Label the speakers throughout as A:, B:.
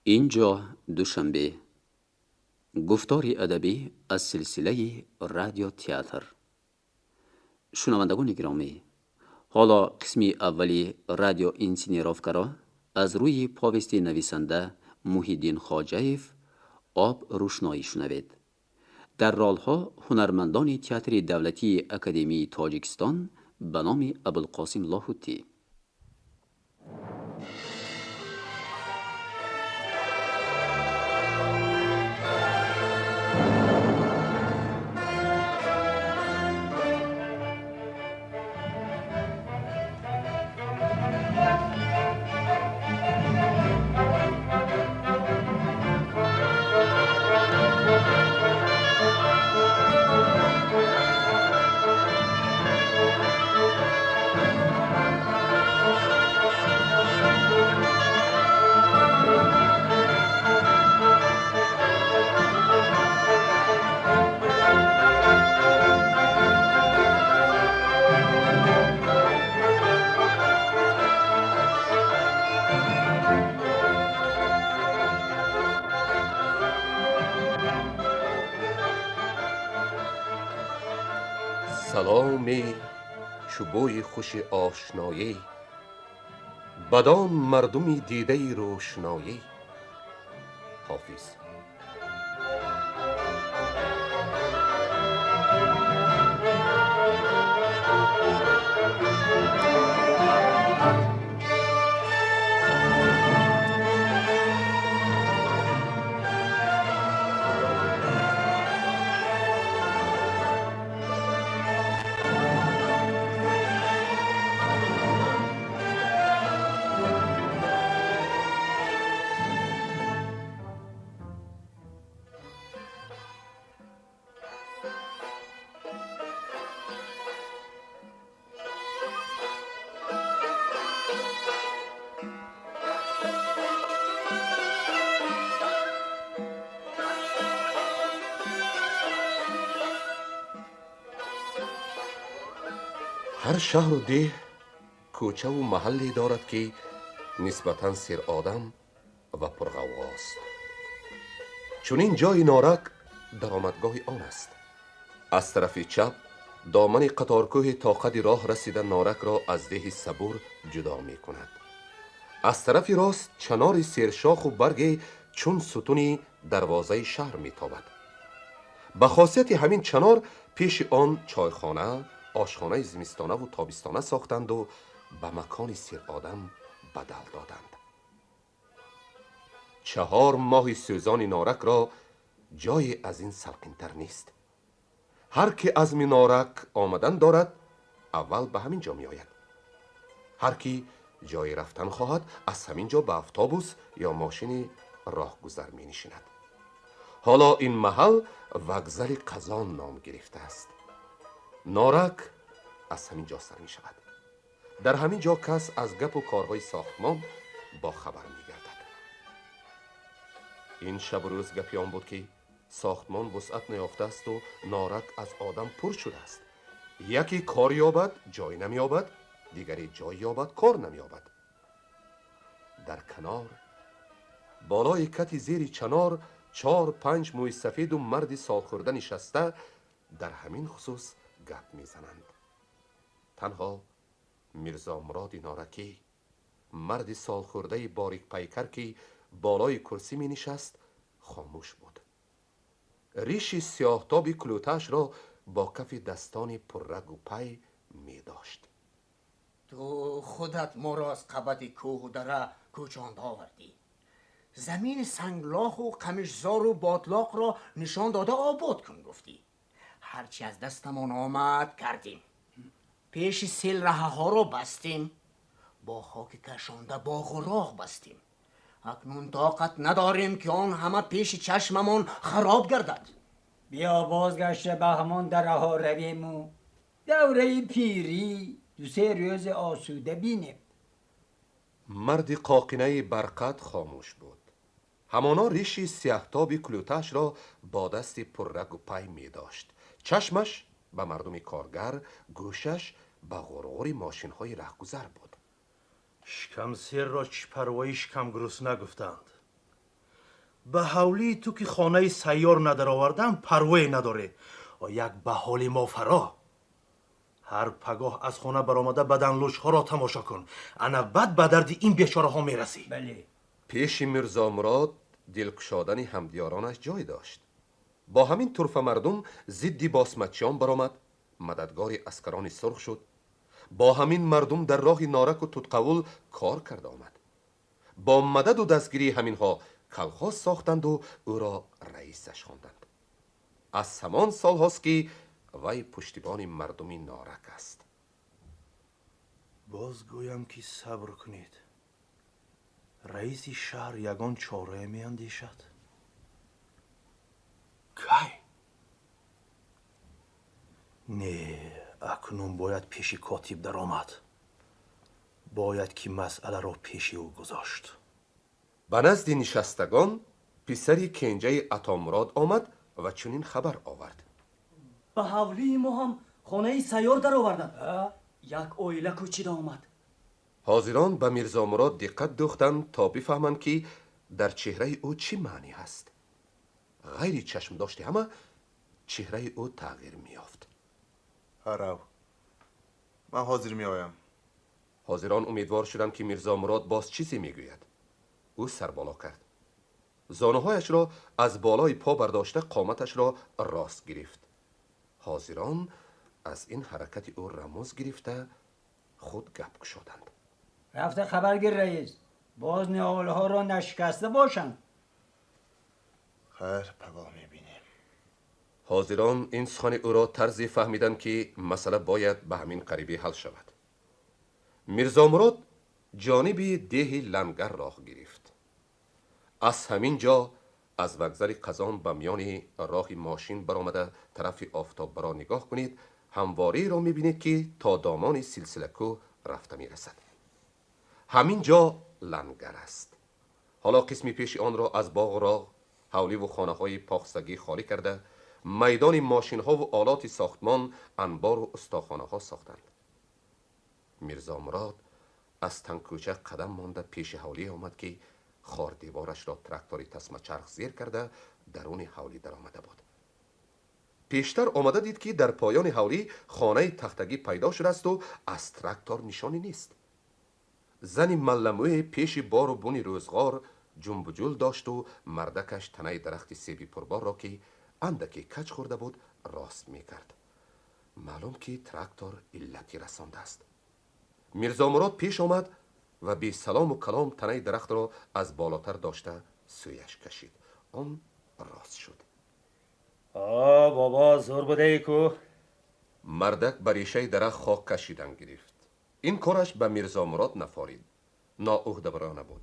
A: Инҷо Душанбе. Гуфтори адабӣ аз силсилаи Радиотеатр. Шунавандагони гиромӣ, ҳоло қисми аввали радиоинсценировкаро аз рӯи повести нависанда Муҳиддин Хоҷаев «Об рӯшноӣ» шунавед. Дар ролҳо ҳунармандони Театри давлатии академии Тоҷикистон ба номи Абулқосим Лоҳутӣ.
B: Саломе чу бӯи хуши ошноӣ, бадон мардуми дидаи рӯшноӣ. Ҳофиз. Ҳар шаҳру деҳ кӯчаву маҳалле дорад, ки нисбатан серодам ва пурғавғост. Чунин ҷои Норак даромадгоҳи он аст. Аз тарафи чап домани қаторкӯҳи то қади роҳ расида Норакро аз деҳи Сабур ҷудо мекунад. Аз тарафи рост чанори сершоху барге чун сутуни дарвозаи шаҳр метобад. Ба хосияти ҳамин чанор пеши он чойхона, ошхонаи зимистонаву тобистона сохтанду ба макони серодам бадал доданд. 4 моҳи сӯзони Норакро ҷое аз ин салқинтар нест. Ҳар ки азми Норак омадан дорад, аввал ба ҳамин ҷо меояд. Ҳар ки ҷое рафтан хоҳад, аз ҳамин ҷо ба автобус ё мошини роҳгузар менишинад. Ҳоло ин маҳал вокзали Қазон ном гирифтааст. Норак аз ҳамин ҷо сар мешавад. Дар ҳамин ҷо кас аз гапу корҳои сохтмон бохабар мегардад. Ин шабу рӯз гапи он буд, ки сохтмон вусъат наёфтаасту Норак аз одам пур шудааст. Яке кор ёбад, ҷой намеёбад, дигаре ҷой ёбад, кор намеёбад. Дар канор, болои кати зери чанор, 4-5 мӯйсафеду марди солхӯрда нишаста дар ҳамин хусус гап мезананд. Танҳо Мирзомуроди норакӣ, марди солхӯрдаи борикпайкар, ки болои курсӣ менишаст, хомӯш буд. Риши сиёҳтоби кулӯтаашро бо кафи дастони пуррагу пай медошт.
C: Ту худат моро аз қабати кӯҳу дара кӯчонда овардӣ. Замини санглоху қамишзору ботлоқро нишон дода обод кун гуфтӣ. Ҳарчи аз дастамон омад кардем. Пеши сел раҳаҳоро бастем, бо хоки кашонда боғу роғ бастем. Акнун тоқат надорем, ки он ҳама пеши чашмамон хароб гардад.
D: Биё бозгашта ба ҳамон дараҳо равему давраи пирӣ 2-3 рӯзи осуда бинем.
B: Марди қоқинаи барқат хомӯш буд. Ҳамоно риши сиёҳтоби кулӯтаашро бо дасти пуррагу пай медошт. Чашмаш ба мардуми коргар, гӯшаш ба ғурғури мошинҳои раҳгузар буд.
E: Шикамсерро чӣ парвои шикамгурусна гуфтанд. Ба ҳавлии ту ки хонаи сайёр надаровардам, парвое надорӣ. Як ба ҳоли мо фаро. Ҳар пагоҳ аз хона баромада баданлӯшҳоро тамошо кун. Ана баъд ба дарди ин бечораҳо мерасӣ.
D: Бале.
B: Пеши Мирзомурод дилкушодани ҳамдиёронаш ҷой дошт. Бо ҳамин турфа мардум зидди босмачиён баромад, мададгори аскарони сурх шуд. Бо ҳамин мардум дар роҳи Нораку Тутқавул кор карда омад. Бо мададу дастгирии ҳаминҳо колхоз сохтанду ӯро раисаш хонданд. Аз ҳамон солҳост, ки вай пуштибони мардуми Норак аст.
E: Боз гӯям, ки сабр кунед. Раиси шаҳр ягон чорае меандешад. Кай? Не, акнун бояд пеши котиб даромад. Бояд ки масъаларо пеши ӯ гузошт.
B: Ба назди нишастагон писари кенҷаи Атомурод омад ва чунин хабар овард:
F: Ба ҳавлии мо ҳам хонаи сайёр дароварданд, як оила кӯчида омад.
B: Ҳозирон ба Мирзомурод диққат дӯхтанд, то бифаҳманд, ки дар чеҳраи ӯ чӣ маънӣ ҳаст. Ғайри чашмдошти ҳама чеҳраи ӯ тағйир меёфт.
G: Рав, ман ҳозир меоям.
B: Ҳозирон умедвор шуданд, ки Мирзомурод боз чизе мегӯяд. Ӯ сарболо кард, зонуҳояшро аз болои по бардошта, қоматашро рост гирифт. Ҳозирон аз ин ҳаракати ӯ рамуз гирифта, худ гап кушоданд.
D: Рафта хабар гир, раис, боз ниҳолҳоро нашикаста бошанд.
G: Хайр, пагоҳ мебинем.
B: Ҳозирон ин сухани ӯро тарзе фаҳмиданд, ки масъала бояд ба ҳамин қарибӣ ҳал шавад. Мирзомурод ҷониби деҳи Лангар роҳ гирифт. Аз ҳамин ҷо, аз вокзали Қазон, ба миёни роҳи мошин баромада, тарафи офтоббаро нигоҳ кунед, ҳамвореро мебинед, ки то домони Силсилакӯҳ рафта мерасад. Ҳамин ҷо Лангар аст. Ҳоло қисми пеши онро аз боғу роғ, ҳавливу хонаҳои похсагӣ холӣ карда, майдони мошинҳову олоти сохтмон, анбору устохонаҳо сохтанд. Мирзомурод аз тангкӯча қадам монда, пеши ҳавлие омад, ки хордеворашро трактори тасмачарх зер карда, даруни ҳавлӣ даромада буд. Пештар омада дид, ки дар поёни ҳавлӣ хонаи тахтагӣ пайдо шудаасту аз трактор нишонӣ нест. Зани малламӯе пеши бору буни рӯзғор ҷумбуҷул дошту мардакаш танаи дарахти себи пурборро, ки андаке каҷ хӯрда буд, рост мекард. Маълум, ки трактор иллати расондааст. Мирзомурод пеш омад ва бесалому калом танаи дарахтро аз болотар дошта, сӯяш кашид. Он рост шуд.
H: О, бобо, зӯр будаи ку.
B: Мардак ба решаи дарахт хок кашидан гирифт. Ин кораш ба Мирзомурод нафорид, ноуҳдабарона буд.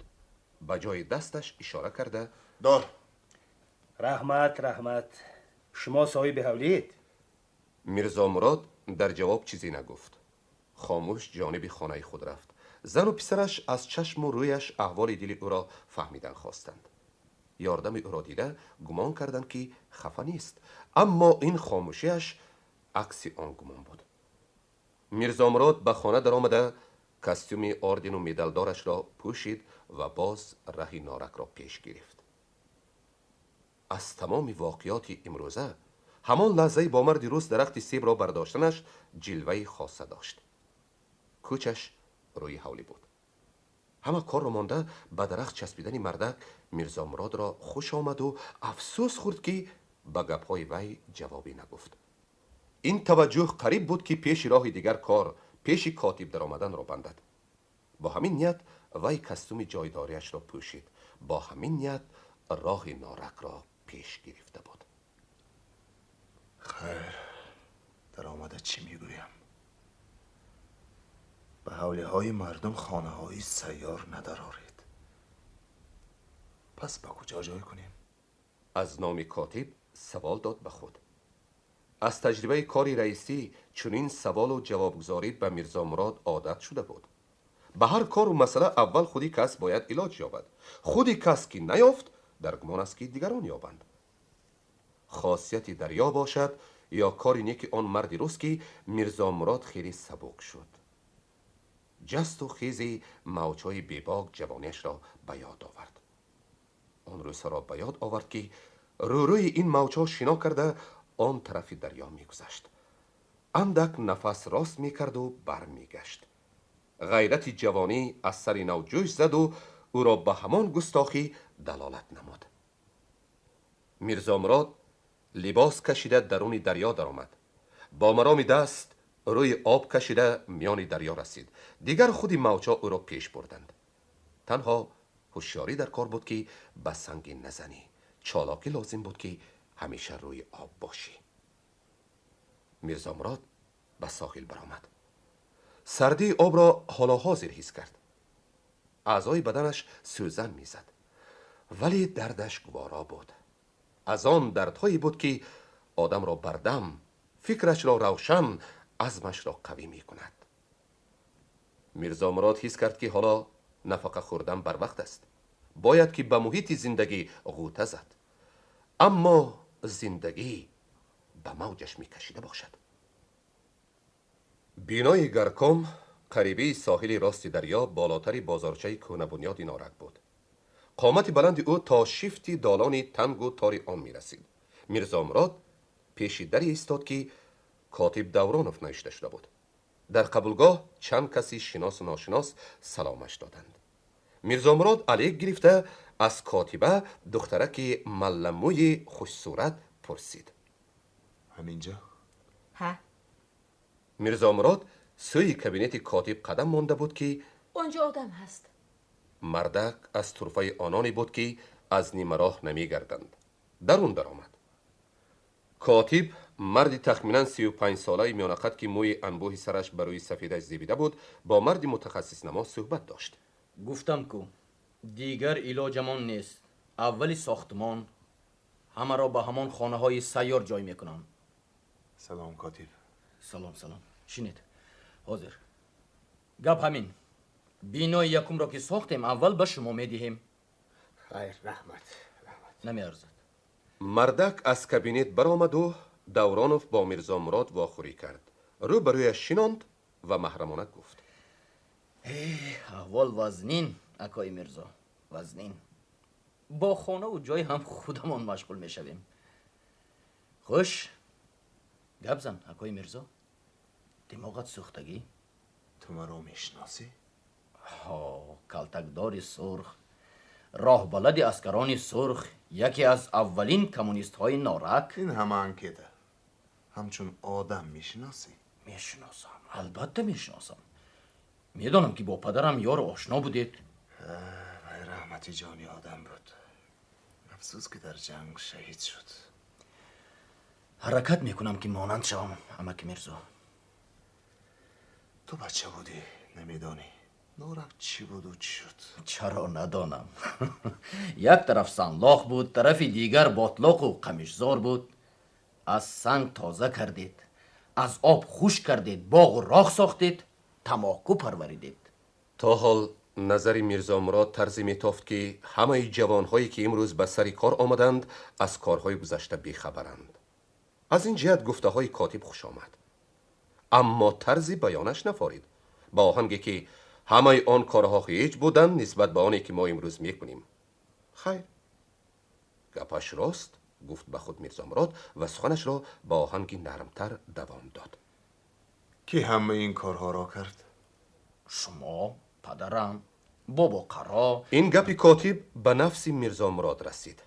B: Ба ҷои дасташ ишора карда:
G: Дор.
H: Раҳмат, раҳмат. Шумо соҳиби ҳавлиед?
B: Мирзомурод дар ҷавоб чизе нагуфт, хомӯш ҷониби хонаи худ рафт. Зану писараш аз чашму рӯяш аҳволи дили ӯро фаҳмидан хостанд. Ёрдами ӯро дида, гумон карданд, ки хафа нест, аммо ин хомӯшиаш акси он гумон буд. Мирзомурод ба хона даромада, костюми ордену медалдорашро пӯшид ва боз раҳи Норакро пеш гирифт. Аз тамоми воқеоти имрӯза ҳамон лаҳзаи бо марди рус дарахти себро бардоштанаш ҷилваи хоса дошт. Кӯчаш рӯи ҳавлӣ буд. Ҳама корро монда, ба дарахт часпидани мардак Мирзомуродро хуш омаду афсӯс хӯрд, ки ба гапҳои вай ҷавобе нагуфт. Ин таваҷҷӯҳ қариб буд, ки пеши роҳи дигар кор, пеши котиб даромаданро бандад. Бо ҳамин ният вай костюми ҷойдориашро пӯшид, бо ҳамин ният роҳи Норакро пеш гирифта буд.
G: Хайр, даромада чӣ мегӯям? Ба ҳавлиҳои мардум хонаҳои сайёр надароред. Пас ба куҷо ҷой кунем?
B: Аз номи котиб савол дод ба худ. Аз таҷрибаи кори раисӣ чунин саволу ҷавобгузорӣ ба Мирзомурод одат шуда буд. Ба ҳар кору масъала аввал худи кас бояд илоҷ ёбад. Худи кас ки наёфт, дар гумон аст, ки дигарон ёбанд. Хосияти дарё бошад ё кори неки он марди рус, ки Мирзомурод хеле сабук шуд. Ҷасту хези мавҷҳои бебок ҷавониашро ба ёд овард. Он рӯзҳоро ба ёд овард, ки рӯрӯи ин мавҷҳо шино карда он тарафи дарё мегузашт. Андак нафас рост мекарду бармегашт. Ғайрати ҷавонӣ аз сари нав ҷӯш заду ӯро ба ҳамон густохӣ далолат намуд. Мирзомурод либос кашида даруни дарё даромад. Бо мароми даст рӯи об кашида миёни дарё расид. Дигар худи мавҷҳо ӯро пеш бурданд. Танҳо ҳушёрӣ дар кор буд, ки ба санге назанӣ. Чолокӣ лозим буд, ки ҳамеша рӯи об бошӣ. Мирзомурод ба соҳил баромад. Сардии обро ҳоло ҳозир ҳис кард. Аъзои баданаш сӯзан мезад, вале дардаш гуворо буд. Аз он дардҳое буд, ки одамро бардам, фикрашро равшан, азмашро қавӣ мекунад. Мирзомурод ҳис кард, ки ҳоло нафақа хӯрдан барвақт аст. Бояд ки ба муҳити зиндагӣ ғӯта зад, аммо зиндагӣ ба мавҷаш мекашида бошад. Бинои горком қарибии соҳили рости дарё, болотари бозорчаи кӯҳнабунёди Норак буд. Қомати баланди ӯ то шифти долони тангу тори он мерасид. Мирзомурод пеши даре истод, ки «Котиб Давронов» навишта шуда буд. Дар қабулгоҳ чанд каси шиносу ношинос саломаш доданд. Мирзомурод алек гирифта аз котиба, духтараки малламӯи хушсурат, пурсид:
G: Ҳаминҷо?
I: Ҳа.
B: Мирзомурод сӯи кабинети котиб қадам монда буд, ки
I: Онҷо одам ҳаст.
B: Мардак аз турфаи ононе буд, ки аз нимароҳ намегарданд. Дарун даромад. Котиб, марди тахминан 35-солаи миёнақад, ки мӯи анбӯҳи сараш ба рӯи сафедаш зебида буд, бо марди мутахассиснамо суҳбат дошт.
F: Гуфтам ку, дигар илоҷамон нест. Аввали сохтмон ҳамаро ба ҳамон хонаҳои сайёр ҷой мекунам.
G: Салом, котиб.
F: Салом, салом, шинед. Ҳозир гап ҳамин: бинои якумро ки сохтем, аввал ба шумо медиҳем.
C: Хайр, раҳмат, раҳмат.
F: Намеарзад.
B: Мардак аз кабинет баромаду Давронов бо Мирзомурод вохӯрӣ кард, рӯ ба рӯяш шинонд ва маҳрамона гуфт:
F: Аҳвол вазнин, акои Мирзо, вазнин. Бо хонаву ҷой ҳам худамон машғул мешавем. Хуш, гап зан, акои Мирзо, димоғат сӯхтагӣ.
G: Ту маро мешиносӣ?
F: Ҳо, калтакдори сурх, роҳбалади аскарони сурх, яке аз аввалин коммунистҳои Норак.
G: Ин ҳама анкета. Ҳамчун одам мешиносӣ?
F: Мешиносам, албатта мешиносам. Медонам, ки бо падарам ёру ошно будед.
G: Вай раҳмати ҷони одам буд. Афсӯс, ки дар ҷанг шаҳид шуд.
F: Ҳаракат мекунам, ки монанд шавам, амаки Мирзо.
G: Ту бача будӣ, намедонӣ, Норак чӣ буду чӣ шуд.
F: Чаро надонам? Як тараф санглох буд, тарафи дигар ботлоқу қамишзор буд. Аз санг тоза кардед, аз об хушк кардед, боғу роғ сохтед, тамоку парваридед.
B: То ҳол назари Мирзомурод тарзе метофт, ки ҳамаи ҷавонҳое, ки имрӯз ба сари кор омаданд, аз корҳои гузашта бехабаранд. Аз ин ҷиҳат гуфтаҳои котиб хуш омад, аммо тарзи баёнаш нафорид, ба оҳанге ки ҳамаи он корҳо ҳеҷ буданд нисбат ба оне, ки мо имрӯз мекунем. Хайр, гапаш рост, гуфт ба худ Мирзомурод ва суханашро ба оҳанги нармтар давом дод.
G: Кӣ ҳамаи ин корҳоро кард?
F: Шумо, падарам, бобо Қаро.
B: Ин гапи котиб ба нафси Мирзомурод расид.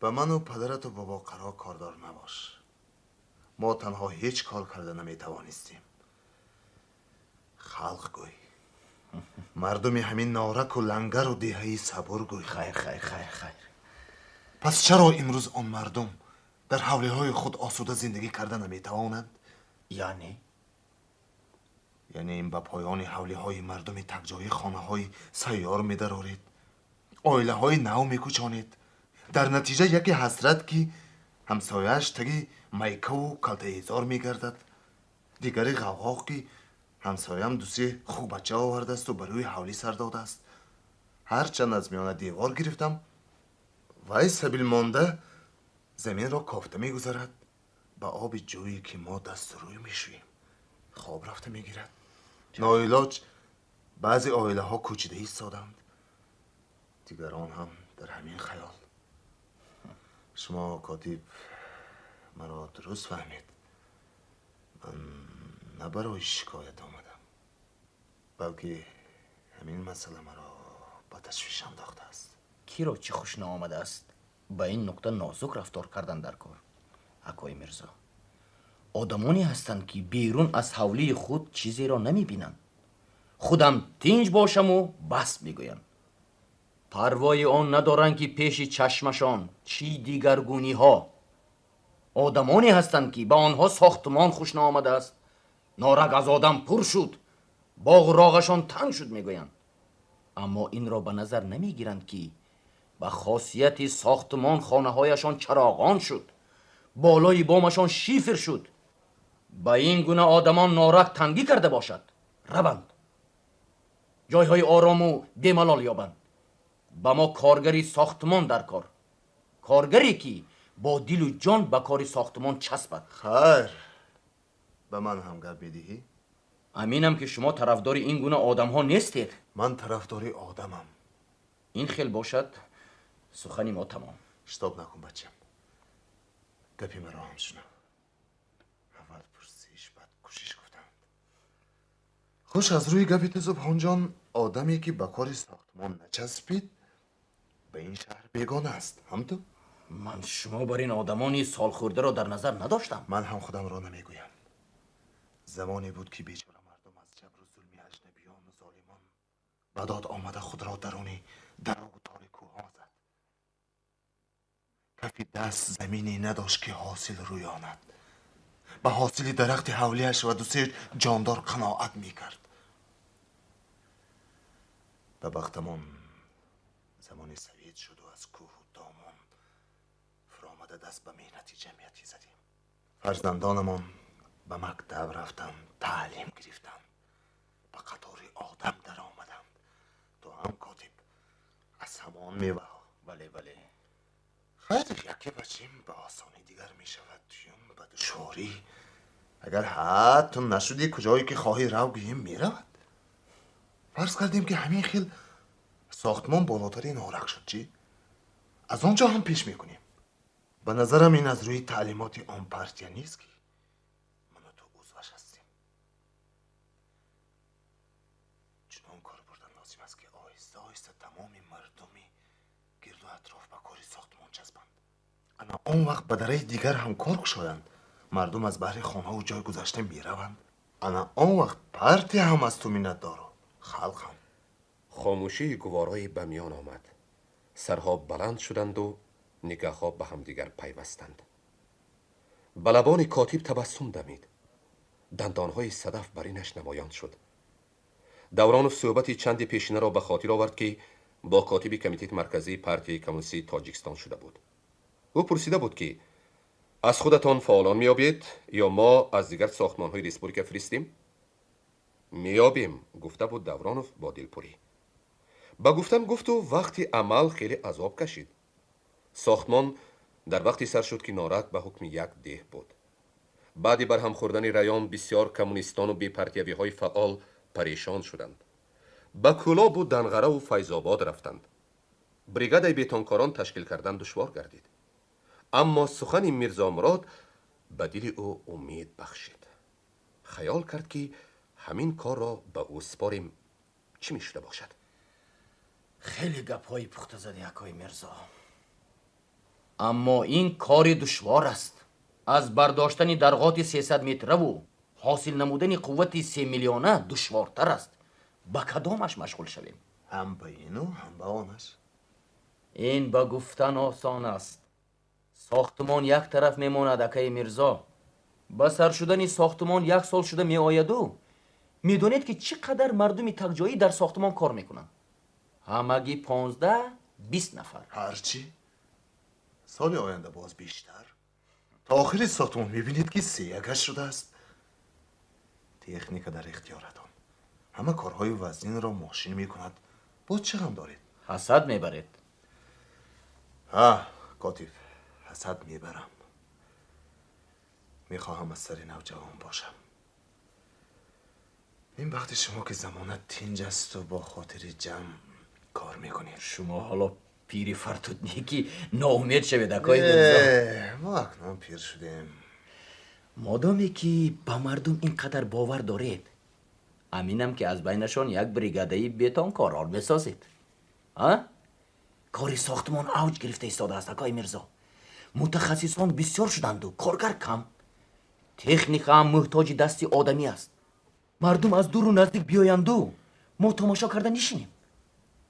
G: Ба ману падарату бобо Қаро кордор набош. Мо танҳо ҳеҷ кор карда наметавонистем. Халқ гӯй, мардуми ҳамин Нораку Лангару деҳаи Сабур гӯй.
F: Хайр, хайр, хайр, хайр.
G: Пас чаро имрӯз он мардум дар ҳавлиҳои худ осуда зиндагӣ карда наметавонанд?
F: Яъне?
G: Яъне ин ба поёни ҳавлиҳои мардуми такҷоӣ хонаҳои сайёр медароред, оилаҳои нав мекӯчонед. Дар натиҷа яке ҳасрат, ки ҳамсояаш таги майкаву калтаезор мегардад, дигаре ғавғо, ки ҳамсоям дусе хубача овардаасту ба рӯи ҳавлӣ сар додааст. Ҳарчанд аз миёна девор гирифтам, вай сабил монда заминро кофта мегузарад, ба оби ҷӯе, ки мо дасту рӯй мешӯем, хоб рафта мегирад. Ноилоҷ баъзе оилаҳо кӯчида истоданд, дигарон ҳам дар ҳамин хаёл. Шумо, котиб, маро дуруст фаҳмед. Ман на барои шикоят омадам, балки ҳамин масъала маро ба ташвиш андохтааст.
F: Киро чӣ хуш наомадааст? Ба ин нуқта нозук рафтор кардан дар кор, акои Мирзо. Одамоне ҳастанд, ки берун аз ҳавлии худ чизеро намебинанд. Худам тинҷ бошаму бас мегӯянд. Парвои он надоранд, ки пеши чашмашон чӣ дигаргуниҳо. Одамоне ҳастанд, ки ба онҳо сохтмон хуш наомадааст. Норак аз одам пур шуд, боғу роғашон танг шуд мегӯянд. Аммо инро ба назар намегиранд, ки ба хосияти сохтмон хонаҳояшон чароғон шуд, болои бомашон шифр шуд. Ба ин гуна одамон норак тангӣ карда бошад, раванд, ҷойҳои орому бемалол ёбанд. Ба мо коргари сохтмон дар кор, коргаре, ки бо дилу ҷон ба кори сохтмон часпад.
G: Хайр, ба ман ҳам гап медиҳӣ?
F: Аминам, ки шумо тарафдори ин гуна одамҳо нестед.
G: Ман тарафдори одамам.
F: Ин хел бошад, сухани мо тамом.
G: Шитоб накун, бачам, гапи маро ҳам шунав. Аввал пурсиш, баъд кӯшиш гуфтанд. Хуш, аз рӯи гапи ту, Субҳонҷон, одаме, ки ба кори сохтмон начаспид, ба ин шаҳр бегона аст. Ҳам ту?
F: Ман шумо бар ин одамони солхӯрдаро дар назар надоштам.
G: Ман ҳам худамро намегӯям. Замоне буд, ки бечора мардум аз ҷабру зулми аҷнабиёну золимон ба дод омада, худро даруни дарову тори кӯҳҳо зад. Кафи даст замине надошт, ки ҳосил рӯёнад. Ба ҳосили дарахти ҳавлиаш ва дусе ҷондор қаноат мекард. Ба бахтамон замони совет шуду аз кӯҳу домон фуромада, даст ба меҳнати ҷамъиятӣ задем. Фарзандонамон ба мактаб рафтанд, таълим гирифтанд, ба қатори одам даромаданд. Ту ҳам, котиб, аз ҳамон меваҳо.
F: Бале, бале.
G: Хайр, яке бачим ба осонӣ дигар мешавад, дуюм ба душворӣ. Агар ҳатто нашудӣ, куҷое ки хоҳӣ рав гӯем, меравад. Фарз кардем, ки ҳамин хел сохтмон болотари норак шуд, чӣ? Аз он ҷо ҳам пеш мекунем. Ба назарам, ин аз рӯи таълимоти он партия нест, ки ману ту узваш ҳастем. Чунон кор бурдан лозим аст, ки оҳиста оҳиста тамоми мардуми гирду атроф ба кори сохтмон часпанд. Ана он вақт ба дараи дигар ҳам кор кушоянд. Мардум аз баҳри хонаву ҷой гузашта мераванд. Ана он вақт партия ҳам аз ту миннатдору халқ ҳам.
B: Хомӯшии гуворое ба миён омад. Сарҳо баланд шуданду нигаҳҳо ба ҳамдигар пайвастанд. Ба лабони котиб табассум дамид, дандонҳои садаф бар инаш намоён шуд. Давронов суҳбати чанде пешинаро ба хотир овард, ки бо котиби Комитети марказии партияи коммунистии Тоҷикистон шуда буд. Ӯ пурсида буд, ки аз худатон фаъолон меёбед ё мо аз дигар сохтмонҳои республика фиристем? Меёбем, гуфта буд Давронов бо дилпурӣ. Ба гуфтан гуфту вақти амал хеле азоб кашид. Сохтмон дар вақте сар шуд, ки Норак ба ҳукми як деҳ буд. Баъди барҳам хӯрдани район бисьёр коммунистону бепартиявиҳои фаъол парешон шуданд, ба Кӯлобу Данғараву Файзобод рафтанд. Бригадаи бетонкорон ташкил кардан душвор гардид. Аммо сухани Мирзомурод ба дили ӯ умед бахшид. Хаёл кард, ки ҳамин корро ба ӯ спорем, чӣ мешуда бошад?
F: Хеле гапҳои пухта зади, акои Мирзо, аммо ин кори душвор аст. Аз бардоштани дарғоти 300 метраву ҳосил намудани қуввати 3 миллиона душвортар аст. Ба кадомаш машғул шавем?
G: Ҳам ба ину, ҳам ба онаш.
F: Ин ба гуфтан осон аст. Сохтмон як тараф мемонад, акаи Мирзо. Ба сар шудани сохтмон як сол шуда меояду медонед, ки чӣ қадар мардуми такҷоӣ дар сохтмон кор мекунанд? Ҳамагӣ 15-20 нафар.
G: Ҳарчи, соли оянда боз бештар. То охири сохтмон мебинед, ки сеякаш шудааст. Техника дар ихтиёратон, ҳама корҳои вазнинро мошин мекунад. Боз чӣ ғам доред?
F: Ҳасад мебаред.
G: Ҳа, котиб, ҳасад мебарам. Мехоҳам аз сари нав ҷавон бошам. Ин бахти шумо, ки замона тинҷ асту бо хотири ҷамъ кор мекунед.
F: Шумо ҳоло Пири фартут не ки ноумед шавед, акои Мирзо.
G: Мо акнун пир шудем.
F: Модоме ки ба мардум ин қадар бовар доред, аминам ки аз байнашон як бригадаи бетонкорон месозед. А? Кори сохтмон авҷ гирифта истодааст, акои Мирзо. Мутахассисон бисёр шуданду коргар кам. Техника ҳам муҳтоҷи дасти одамӣ аст. Мардум аз дуру наздик биёянду мо тамошо карда нишинем.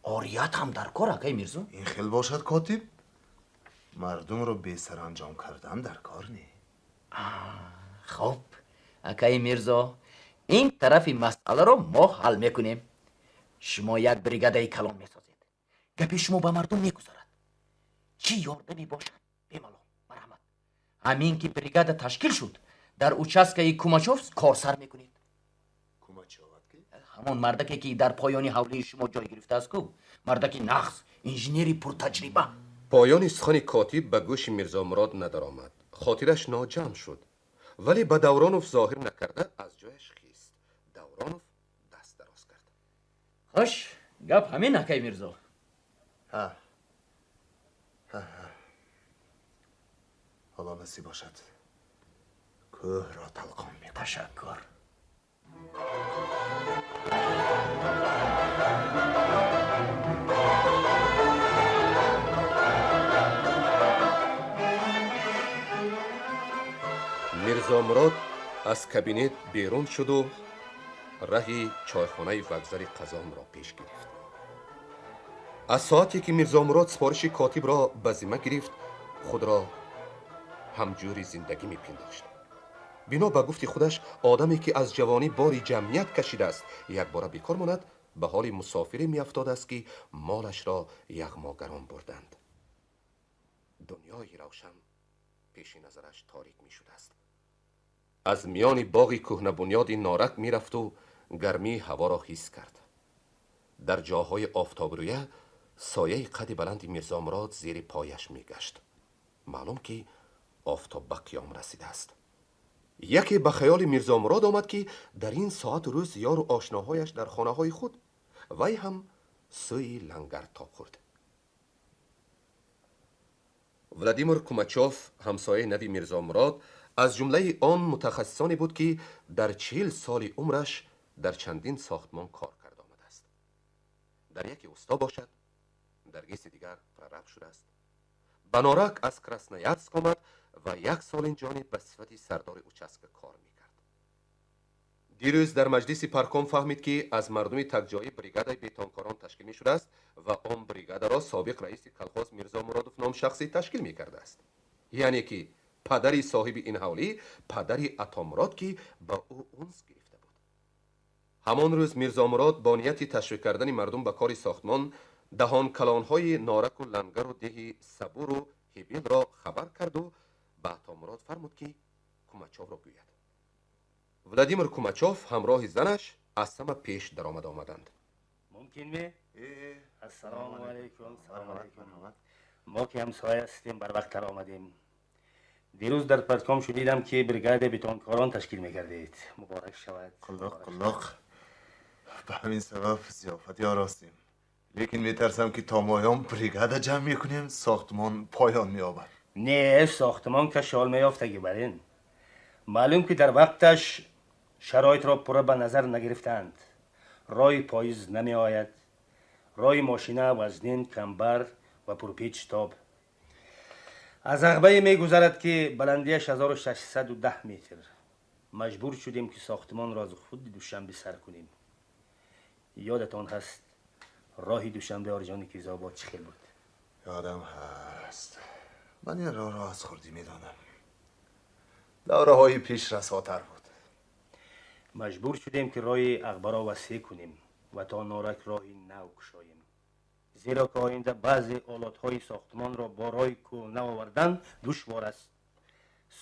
F: Орият ҳам дар кор, акаи Мирзо.
G: Ин хел бошад, котиб, мардумро бесаранҷом кардан дар кор не.
F: Хоб, акаи Мирзо, ин тарафи масъаларо мо ҳал мекунем. Шумо як бригадаи калон месозед. Гапи шумо ба мардум мегузарад. Чӣ ёрдаме бошад, бемалол, марҳамат. Ҳамин ки бригада ташкил шуд, дар участкаи Кумачов кор сар мекунед.
G: Кумачоват ки?
F: Ҳамон мардаке ки дар поёни ҳавлии шумо ҷой гирифтааст ку, мардаки нағз, инженери пуртаҷриба.
B: Поёни сухани котиб ба гӯши Мирзомурод надаромад. Хотираш ноҷамъ шуд, вале ба Давронов зоҳир накарда аз ҷояш хист. Давронов даст дароз кард.
F: Хуш, гап ҳамин, акаи Мирзо.
G: Ҳа, ҳоло насиб бошад, кӯҳро талқон мекунем.
F: Ташаккур.
B: Мирзомурод аз кабинет берун шуду раҳи чойхонаи вокзали Қазонро пеш гирифт. Аз соате ки Мирзомурод супориши котибро ба зимма гирифт, худро ҳамҷӯри зиндагӣ мепиндошт. Бино ба гуфти худаш, одаме ки аз ҷавонӣ бори ҷамъият кашидааст, якбора бекор монад, ба ҳоли мусофире меафтодааст, ки молашро яғмогарон бурданд. Дунёи равшан пеши назараш торик мешудааст. Аз миёни боғи кӯҳнабунёди Норак мерафту гармии ҳаворо ҳис кард. Дар ҷоҳои офтобрӯя сояи қади баланди Мирзомурод зери пояш мегашт. Маълум ки офтоб ба қиём расидааст. Яке ба хаёли Мирзомурод омад, ки дар ин соату рӯз ёру ошноҳояш дар хонаҳои худ, вай ҳам сӯи лангар тоб хӯрд. Владимир Кумачов, ҳамсояи нави Мирзомурод, аз ҷумлаи он мутахассисоне буд, ки дар 40 соли умраш дар чандин сохтмон кор карда омадааст. Дар яке усто бошад, дар гиси дигар прораб шудааст. Ба Норак аз Красноярск омад ва як сол ин ҷониб ба сифати сардори участка кор мекард. Дирӯз дар маҷлиси парком фаҳмид, ки аз мардуми такҷоӣ бригадаи бетонкорон ташкил мешудааст ва он бригадаро собиқ раиси колхоз Мирзо Муродов ном шахсе ташкил мекардааст. Яъне ки падари соҳиби ин ҳавлӣ, падари Атомурод, ки ба ӯ унс гирифта буд. Ҳамон рӯз Мирзомурод бо нияти ташвиқ кардани мардум ба кори сохтмон даҳонкалонҳои Нораку Лангару деҳи Сабуру Ҳибилро хабар карду ба Атомурод фармуд, ки Кумачовро гӯяд. Владимир Кумачов ҳамроҳи занаш аз ҳама пеш даромада омаданд.
H: Мумкин ме? Ассалому алайкум. Салому алайкум. Мо ки ҳамсоя ҳастем, барвақттар омадем. Дирӯз дар партком шунидам, ки бригадаи бетонкорон ташкил мекардед. Муборак шавад.
G: Қуллуқ, қуллуқ. Ба ҳамин сабаб зиёфате оростем. Лекин метарсам, ки то моён бригада ҷамъ мекунем, сохтмон поён меёбад.
H: Не, сохтмон кашол меёфтагӣ бар ин. Маълум ки дар вақташ шароитро пурра ба назар нагирифтаанд. Роҳи поиз намеояд. Роҳи мошина вазнин, камбар ва пурпеч тоб. Аз ағбае мегузарад, ки баландиаш 1610 метр. Маҷбур шудем, ки сохтмонро аз худи Душанбе сар кунем. Ёдатон ҳаст, роҳи Душанбе Орҷоникизобод чӣ хел буд?
G: Ёдам ҳаст. Ман ин роҳро аз хурдӣ медонам. Давраҳои пеш расотар буд.
H: Маҷбур шудем, ки роҳи ағбаро васеъ кунем ва то Норак роҳи нав кушоем, зеро ки оинда баъзе олотҳои сохтмонро бо роҳи кӯҳна овардан душвор аст.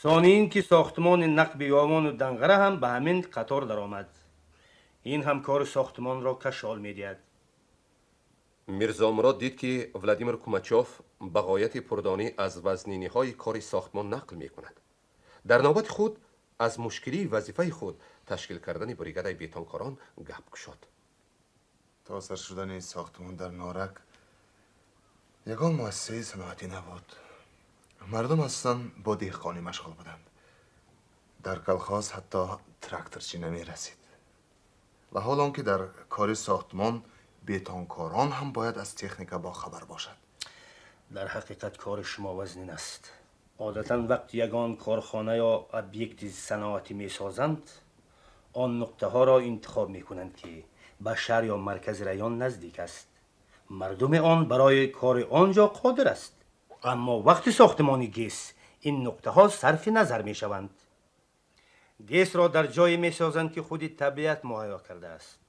H: Сони ин ки сохтмони нақби Ёвону Данғара ҳам ба ҳамин қатор даромад. Ин ҳам кори сохтмонро кашол медиҳад.
B: Мирзомурод дид, ки Владимир Кумачов ба ғояти пурдонӣ аз вазниниҳои кори сохтмон нақл мекунад. Дар навбати худ аз мушкилии вазифаи худ, ташкил кардани бригадаи бетонкорон, гап кушод.
G: То сар шудани сохтмон дар Норак Ягон муассисаи саноатӣ набуд. Мардум асосан бо деҳқонӣ машғул буданд. Дар колхоз ҳатто тракторчӣ намерасид. Ва ҳол он ки дар кори сохтмон бетонкорон ҳам бояд аз техника бохабар бошад.
H: Дар ҳақиқат кори шумо вазнин аст. Одатан вақти ягон корхона ё объекти саноатӣ месозанд, он нуқтаҳоро интихоб мекунанд, ки ба шаҳр ё маркази район наздик аст. Мардуми он барои кори он ҷо қодир аст. Аммо вақти сохтмони ГЭС ин нуқтаҳо сарфи назар мешаванд. ГЭСро дар ҷое месозанд, ки худи табиат муҳайё кардааст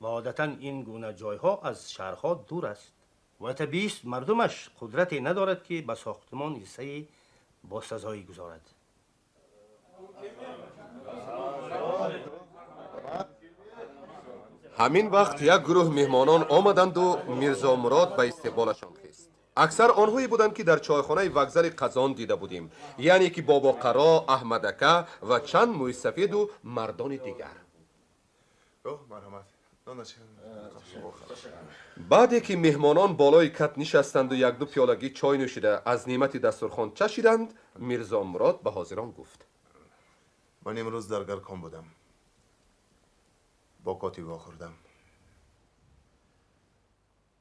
H: ва одатан ин гуна ҷойҳо аз шаҳрҳо дур аст ва табиист, мардумаш қудрате надорад, ки ба сохтмон ҳиссаи босазоӣ гузорад.
B: Ҳамин вақт як гурӯҳ меҳмонон омаданду Мирзомурод ба истиқболашон хест. Аксар онҳое буданд, ки дар чойхонаи вокзали Қазон дида будем, яъне ки Бобоқаро, Аҳмадака ва чанд мӯйсафеду мардони дигар. Баъде ки меҳмонон болои кат нишастанду якду пиёлагӣ чой нӯшида аз неъмати дастурхон чашиданд, Мирзомурод ба ҳозирон гуфт:
G: Ман имрӯз дар Гаркон будам, бо котиб вохӯрдам.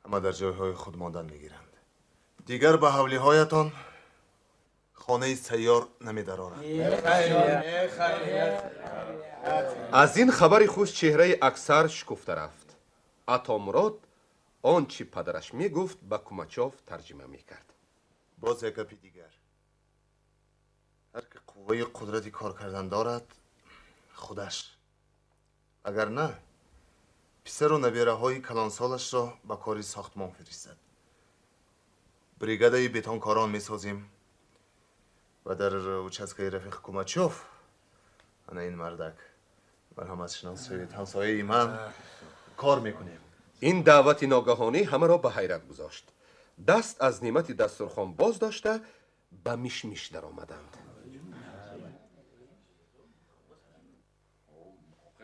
G: Ҳама дар ҷойҳои худ мондан мегиранд. Дигар ба ҳавлиҳоятон хонаи сайёр намедароранд.
B: Аз ин хабари хуш чеҳраи аксар шукуфта рафт. Атомурод он чӣ падараш мегуфт, ба Кумачов тарҷима мекард.
G: Боз як гапи дигар: ҳар ки қувваи қудрати кор кардан дорад, худаш, агар на, писару набераҳои калонсолашро ба кори сохтмон фиристад. Бригадаи бетонкорон месозим ва дар участкаи рафиқ Кумачов, ана ин мардак, марҳамат шинос шавед, ҳамсояи ман, кор мекунем.
B: Ин даъвати ногаҳонӣ ҳамаро ба ҳайрат гузошт. Даст аз неъмати дастурхон боз дошта, ба мишмиш даромаданд.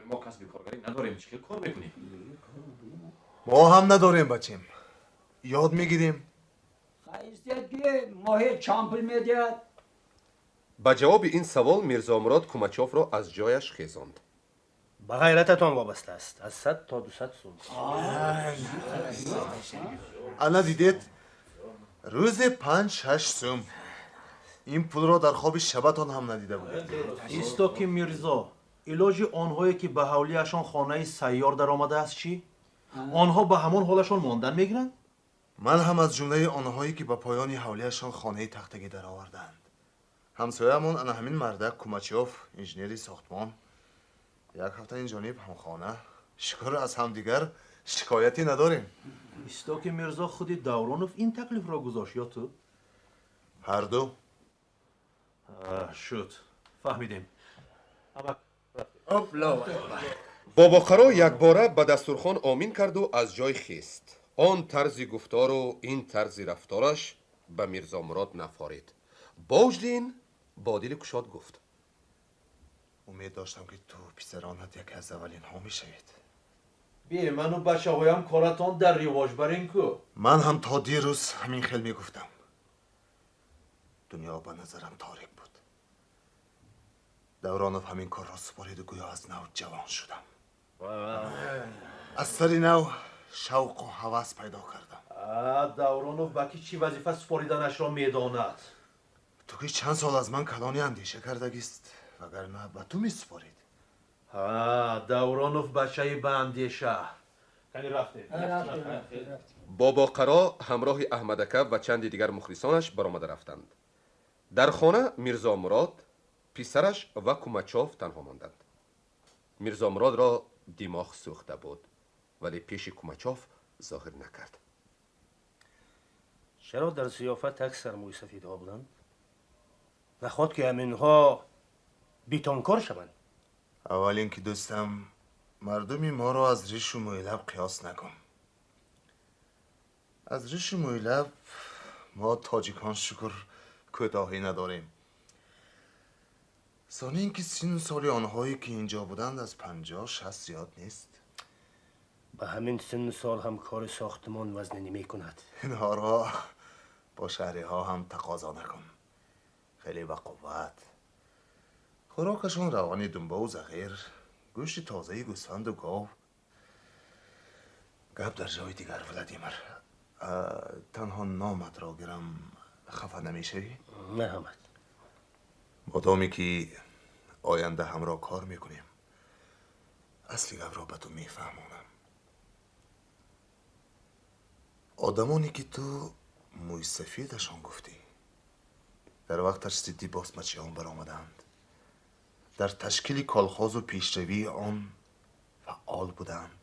J: Мо касби коргарӣ надорем, чӣ хел кор мекунем?
G: Мо ҳам надорем, бачем, ёд мегирем.
D: Хаистед, ки моҳе чанд пул медиҳад?
B: Ба ҷавоби ин савол Мирзомурод Кумачовро аз ҷояш хезонд.
H: Ба ғайрататон вобаста аст, аз 100 то 200 сум.
G: Ана дидед, рӯзе 5-6 сум. Ин пулро дар хоби шабатон ҳам надида будед.
E: Исто ки Мирзо, илоҷи онҳое ки ба ҳавлиашон хонаи сайёр даромадааст чӣ? Онҳо ба ҳамон ҳолашон мондан мегиранд?
G: Ман ҳам аз ҷумлаи онҳое ки ба поёни ҳавлиашон хонаи тахтагӣ даровардаанд. Ҳамсояамон ана ҳамин мардак Кумачов, инженери сохтмон, як ҳафта ин ҷониб ҳамхона. Шукр, аз ҳамдигар шикоятӣ надорем.
E: Исто ки Мирзо, худи Давронов ин таклифро гузошт ё ту?
G: Ҳарду.
E: Шуд, фаҳмидем.
B: Бобоқаро якбора ба дастурхон омин карду аз ҷой хест. Он тарзи гуфтору ин тарзи рафтораш ба Мирзомурод нафорид. Бо вуҷуди ин бо дили кушод гуфт:
G: Умед доштам, ки ту писаронат яке аз аввалинҳо мешавед.
E: Бе ману бачаҳоям коратон дар ривоҷ барин ку.
G: Ман ҳам то дирӯз ҳамин хел мегуфтам. Дунё ба назарам торик буд. Давронов ҳамин корро супориду гӯё аз нав ҷавон шудам. Аз сари нав шавқу ҳавас пайдо кардам.
E: Давронов ба ки чӣ вазифа супориданашро медонад.
G: Ту ки чанд сол аз ман калони андеша кардагист, вагарна ба ту месупорид.
E: Давронов бачаи баандеша. Кани рафтем.
B: Бобоқаро ҳамроҳи Аҳмадака ва чанде дигар мухлисонаш баромада рафтанд. Дар хона Мирзомурод, писараш ва Кумачов танҳо монданд. Мирзомуродро димоғ сӯхта буд, вале пеши Кумачов зоҳир накард.
H: Чаро дар зиёфат аксар мӯйсафедҳо буданд? Нахоҳад ки ҳаминҳо бетонкор шаванд?
G: Аввал ин ки, дӯстам, мардуми моро аз ришу мӯйлаб қиёс накун. Аз ришу мӯйлаб мо тоҷикон, шукр, кӯтоҳӣ надорем. Сони ин ки синну соли онҳое ки инҷо буданд, аз 50-60 зиёд нест.
H: Ба ҳамин синну сол ҳам кори сохтмон вазнинӣ мекунад.
G: Инҳоро бо шаҳриҳо ҳам тақозо накун. Хеле ба қувват. Хӯрокашон равғани думбаву зағир, гӯшти тозаи гӯсфанду гов. Гап дар ҷои дигар, Владимир. Танҳо номатро гирам, хафа намешавӣ?
H: Марҳамат.
G: Модоме ки оянда ҳамроҳ кор мекунем, асли гапро ба ту мефаҳмонам. Одамоне ки ту мӯйсафедашон гуфтӣ, дар вақташ зидди босмачиён баромаданд. Дар ташкили колхозу пешравии он фаъол буданд.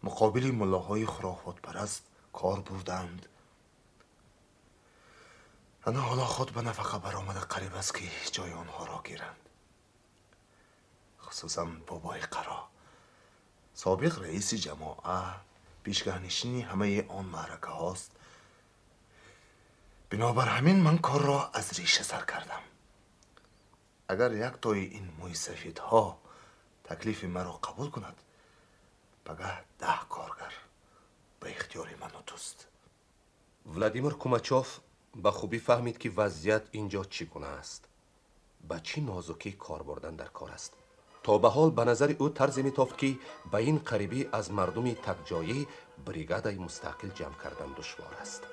G: Муқобили муллоҳои хурофотпараст кор бурданд. Ана ҳоло худ ба нафақа баромада қариб аст ки ҷои онҳоро гиранд. Хусусан бобои Қаро, собиқ раиси ҷамоа, пешгаҳнишини ҳамаи он маъракаҳост. Бинобар ҳамин ман корро аз реша сар кардам. Агар яктои ин мӯйсафедҳо таклифи маро қабул кунад, пагаҳ 10 коргар ба ихтиёри ману туст.
B: Владимир Кумачов ба хубӣ фаҳмид, ки вазъият ин ҷо чӣ гуна аст, ба чӣ нозукӣ кор бурдан дар кор аст. То ба ҳол ба назари ӯ тарзе метофт, ки ба ин қарибӣ аз мардуми такҷоӣ бригадаи мустақил ҷамъ кардан душвор аст.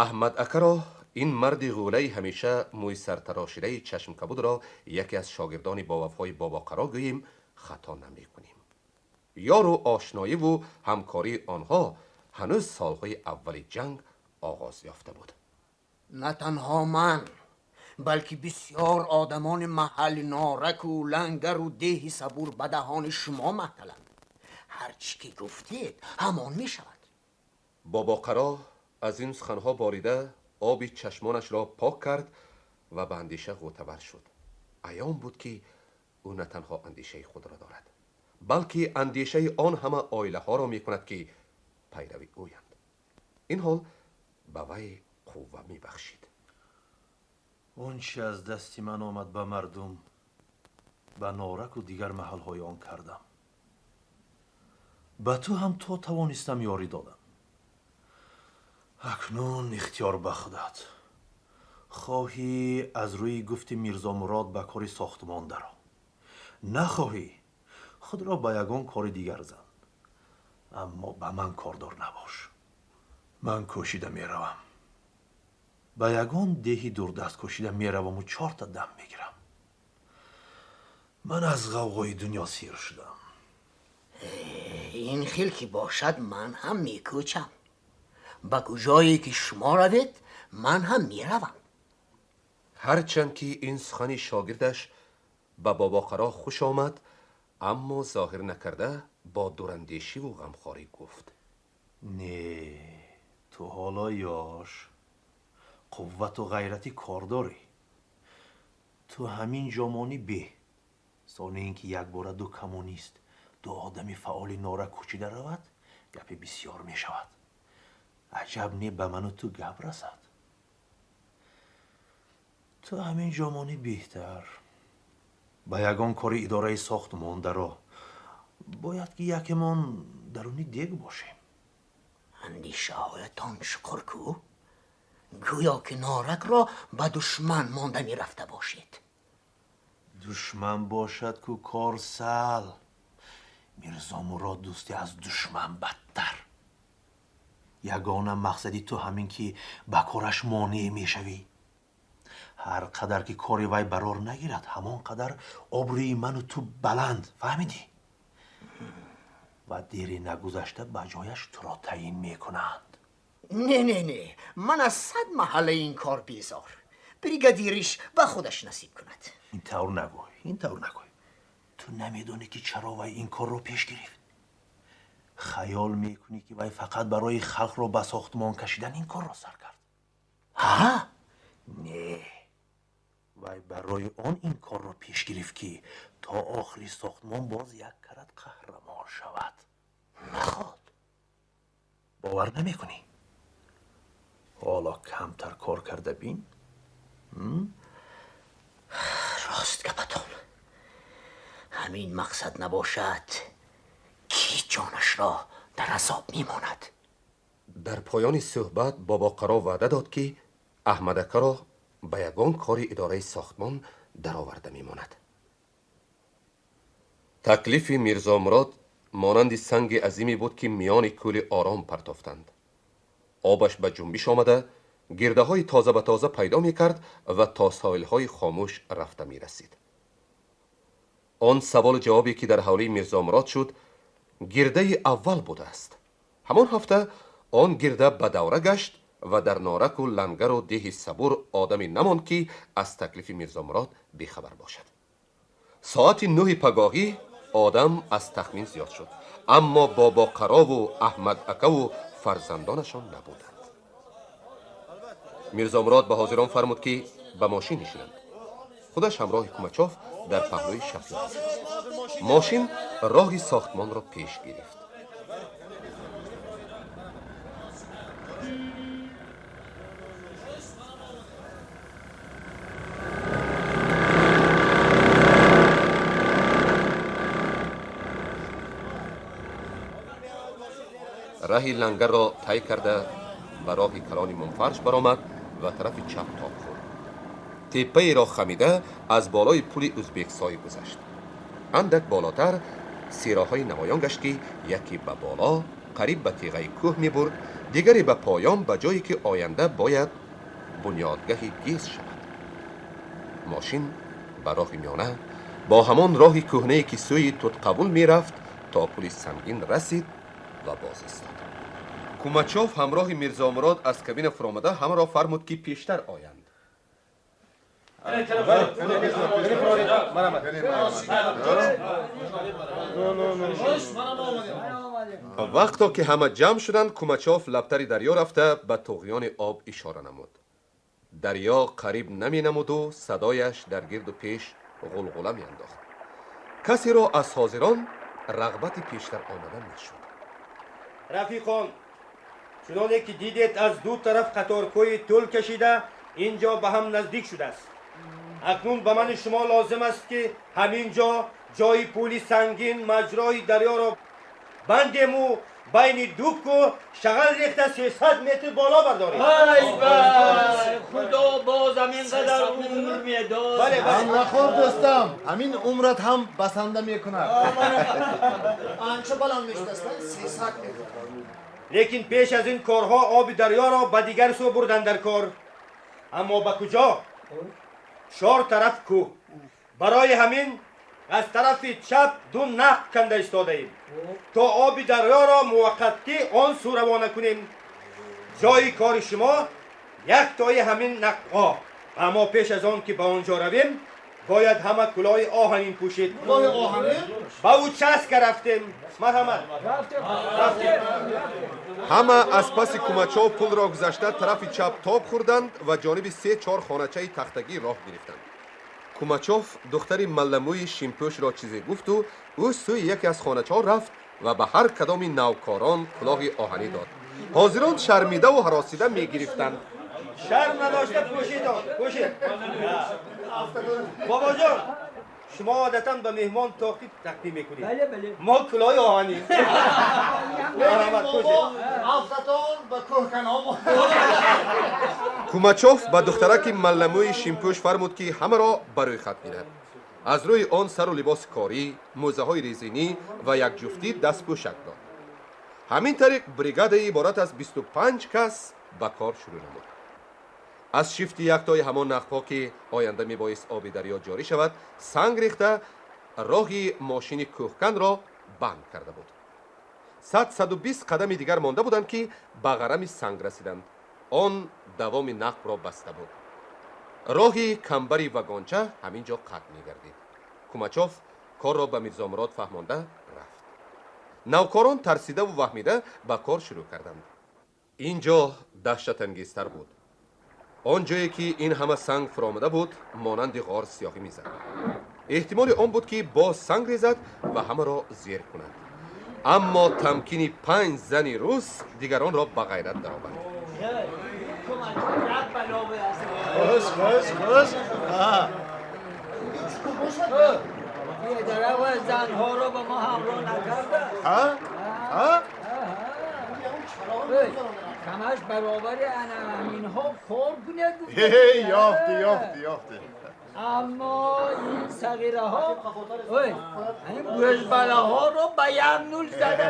B: Аҳмад акаро, ин марди ғӯлаи ҳамеша мӯи сартарошидаи чашмкабудро яке аз шогирдони бовафои Бобоқаро гӯем, хато намекунем. Ёру ошноиву ҳамкории онҳо ҳанӯз солҳои аввали ҷанг оғоз ёфта буд.
C: На танҳо ман, балки бисёр одамони маҳалли Нораку, Лангару деҳи Сабур ба даҳони шумо маҳталанд. Ҳар чӣ ки гуфтед, ҳамон мешавад.
B: Бобоқаро аз ин суханҳо борида оби чашмонашро пок кард ва ба андеша ғӯтавар шуд. Аён буд, ки ӯ на танҳо андешаи худро дорад, балки андешаи он ҳама оилаҳоро мекунад, ки пайрави ӯянд. Ин ҳол ба вай қувва мебахшид.
E: Он чи аз дасти ман омад, ба мардум, ба Нораку дигар маҳалҳои он кардам. Ба ту ҳам то тавонистам ёрӣ додам. Акнун ихтиёр ба худат. Хоҳӣ, аз рӯи гуфти Мирзомурод ба кори сохтмон даро, нахоҳӣ, худро ба ягон кори дигар зан, аммо ба ман кордор набош. Ман кӯшида меравам, ба ягон деҳи дурдаст кӯшида мераваму 4та дам мегирам. Ман аз ғавғои дунё сир шудам.
C: Ин хел ки бошад, ман ҳам мекӯчам. Ба куҷое ки шумо равед, ман ҳам меравам.
B: Ҳарчанд ки ин сухани шогирдаш ба Бобоқаро хуш омад, аммо зоҳир накарда бо дурандешиву ғамхорӣ гуфт:
E: Не, ту ҳоло ёш, қуввату ғайрати кор дорӣ. Ту ҳамин ҷо монӣ беҳ, сони ин ки якбора ду коммунист, ду одами фаъоли Нора кӯчида равад, гапи бисёр мешавад. Аҷаб не ба ману ту гап расад. Ту ҳамин ҷо монӣ беҳтар. Ба ягон кори идораи сохтмон даро. Бояд ки якемон даруни дег бошем.
C: Андешаҳоятон чуқур ку, гӯё ки Норакро ба душман монда мерафта бошед.
E: Душман бошад ку кор сал. Мирзомурод дӯсти аз душман бадтар. Ягона мақсади ту ҳамин ки ба кораш монеъ мешавӣ. Ҳар қадар ки кори вай барор нагирад, ҳамон қадар обрӯи ману ту баланд, фаҳмидӣ? Ва дери нагузашта ба ҷояш туро таъин мекунанд.
C: Не, не, не, ман аз 100 маҳалла ин кор безор. Бригадириш ба худаш насиб кунад.
E: Ин тавр нагӯй, ин тавр нагӯй. Ту намедонӣ, ки чаро вай ин корро пеш гирифт. Хаёл мекунӣ, ки вай фақат барои халқро ба сохтмон кашидан ин корро сар кард?
C: Ҳа.
E: Не, вай барои он ин корро пеш гирифт, ки то охири сохтмон боз як карат қаҳрамон шавад.
C: Наход.
E: Бовар намекунӣ? Ҳоло камтар кор карда бин.
C: Рост гапатон. Ҳамин мақсад набошад, кӣ ҷонашро дар азоб мемонад?
B: Дар поёни суҳбат Бобоқаро ваъда дод, ки Аҳмадакаро ба ягон кори идораи сохтмон дароварда мемонад. Таклифи Мирзомурод монанди санги азиме буд, ки миёни кӯли ором партофтанд. Обаш ба ҷунбиш омада, гирдаҳои тоза ба тоза пайдо мекард ва то соҳилҳои хомӯш рафта мерасид. Он саволу ҷавобе, ки дар ҳавлии Мирзомурод шуд, гирдаи аввал будааст. Ҳамон ҳафта он гирда ба давра гашт ва дар Нораку, Лангару деҳи Сабур одаме намонд, ки аз таклифи Мирзомурод бехабар бошад. Соати 9-и пагоҳӣ одам аз тахмин зиёд шуд, аммо Бобоқарову Аҳмад акаву фарзандонашон набуданд. Мирзомурод ба ҳозирон фармуд, ки ба мошин нишинанд. Худаш ҳамроҳи Кумачов дар паҳлӯи шофёр нишаст. Мошин роҳи сохтмонро пеш гирифт. Раҳи Лангарро тай карда, ба роҳи калони мунфарш баромад ва тарафи чап тоб хӯрд. Теппаеро хамида, аз болои пули Ӯзбексой гузашт. Андак болотар сироҳҳои намоён гашт, ки яке ба боло, қариб ба теғаи кӯҳ мебурд, дигаре ба поён, ба ҷое, ки оянда бояд бунёдгаҳи ГЭС шавад. Мошин ба роҳи миёна, бо ҳамон роҳи кӯҳнае, ки сӯи Тутқабул мерафт, то пули сангин расид ва боз истод. Кумачов ҳамроҳи Мирзомурод аз кабина фуромада, ҳамаро фармуд, ки пештар оянд. Вақто ки ҳама ҷамъ шуданд, Кумачов лабтари дарё рафта, ба туғёни об ишора намуд. Дарё қариб наменамуду садояш дар гирду пеш ғулғула меандохт. Касеро аз ҳозирон рағбати пештар омадан нашуд.
H: Рафиқон, чуноне ки дидед, аз ду тараф қаторкӯи тӯл кашида ин ҷо ба ҳам наздик шудааст. Акнун ба мани шумо лозим аст, ки ҳамин ҷо ҷои пули сангин маҷрои дарёро бандему байни ду кӯҳ шағал рехта 300 метр боло бардорем.
D: Ай вай, Худо бозам ин қадар умр медод.
H: Бале, бале.
G: Ҳам нахор, дӯстам, ҳамин умрат ҳам басанда мекунад.
C: Анча баланд мешудааст, 300 метр.
H: Лекин пеш аз ин корҳо оби дарёро ба дигар сӯ бурдан дар кор. Аммо ба куҷо? Чор тараф кӯҳ. Барои ҳамин аз тарафи чап ду нақб канда истодаем, то оби дарёро муваққатӣ он сӯ равона кунем. Ҷои кори шумо яктои ҳамин нақбҳо. Аммо пеш аз он ки ба он ҷо равем, бояд ҳама кулоҳи оҳанин пӯшид.
G: Кулоҳи оҳанин?
H: Ба участка рафтем. Марҳамат. Рафтем.
B: Ҳама аз паси Кумачов пулро гузашта, тарафи чап тоб хӯрданд ва ҷониби се-чор хоначаи тахтагӣ роҳ гирифтанд. Кумачов духтари малламӯи шимпӯшро чизе гуфту ӯ сӯи яке аз хоначаҳо рафт ва ба ҳар кадоми навкорон кулоҳи оҳанӣ дод. Ҳозирон шармидаву ҳаросида мегирифтанд.
H: Шарм надошта пӯшидон, пӯшид. Бобоҷон, шумо одатан ба меҳмон тоқи тақдим мекунед.
D: Бале, бале.
H: Мо кулоҳи оҳанӣ. Марҳамат, пӯшед.
C: Афтатон ба кӯҳканом.
B: Кумачов ба духтараки малламӯи шимпӯш фармуд, ки ҳамаро ба рӯйхат гирад. Аз рӯи он сару либоси корӣ, мӯзаҳои резинӣ ва якҷуфтӣ дастпӯшак дод. Ҳамин тариқ бригадаи иборат аз 25 кас ба кор шурӯъ намуд. Аз шифти яктои ҳамон нақбҳо, ки оянда мебоист оби дарё ҷорӣ шавад, санг рехта, роҳи мошини кӯҳканро банд карда буд. 100-120 қадами дигар монда буданд, ки ба ғарами санг расиданд. Он давоми нақбро баста буд. Роҳи камбари вагонча ҳамин ҷо қатъ мегардид. Кумачов корро ба Мирзомурод фаҳмонда рафт. Навкорон тарсидаву ваҳмида ба кор шурӯъ карданд. Ин ҷо даҳшатангезтар буд. Он ҷое ки ин ҳама санг фуромада буд, монанди ғор сиёҳӣ мезад. Эҳтимоли он буд, ки боз санг резад ва ҳамаро зер кунад. Аммо тамкини 5 зани рус дигаронро ба ғайрат даровард.
G: Хуш, хуш, хуш.
D: Занҳоро ба мо ҳамроҳ накарда. Камаш баробари ана ҳаминҳо кор кунед.
G: Ёфти, ёфти, ёфти.
D: Аммо ин сағираҳо, ин гӯзбалаҳоро ба як нул зада.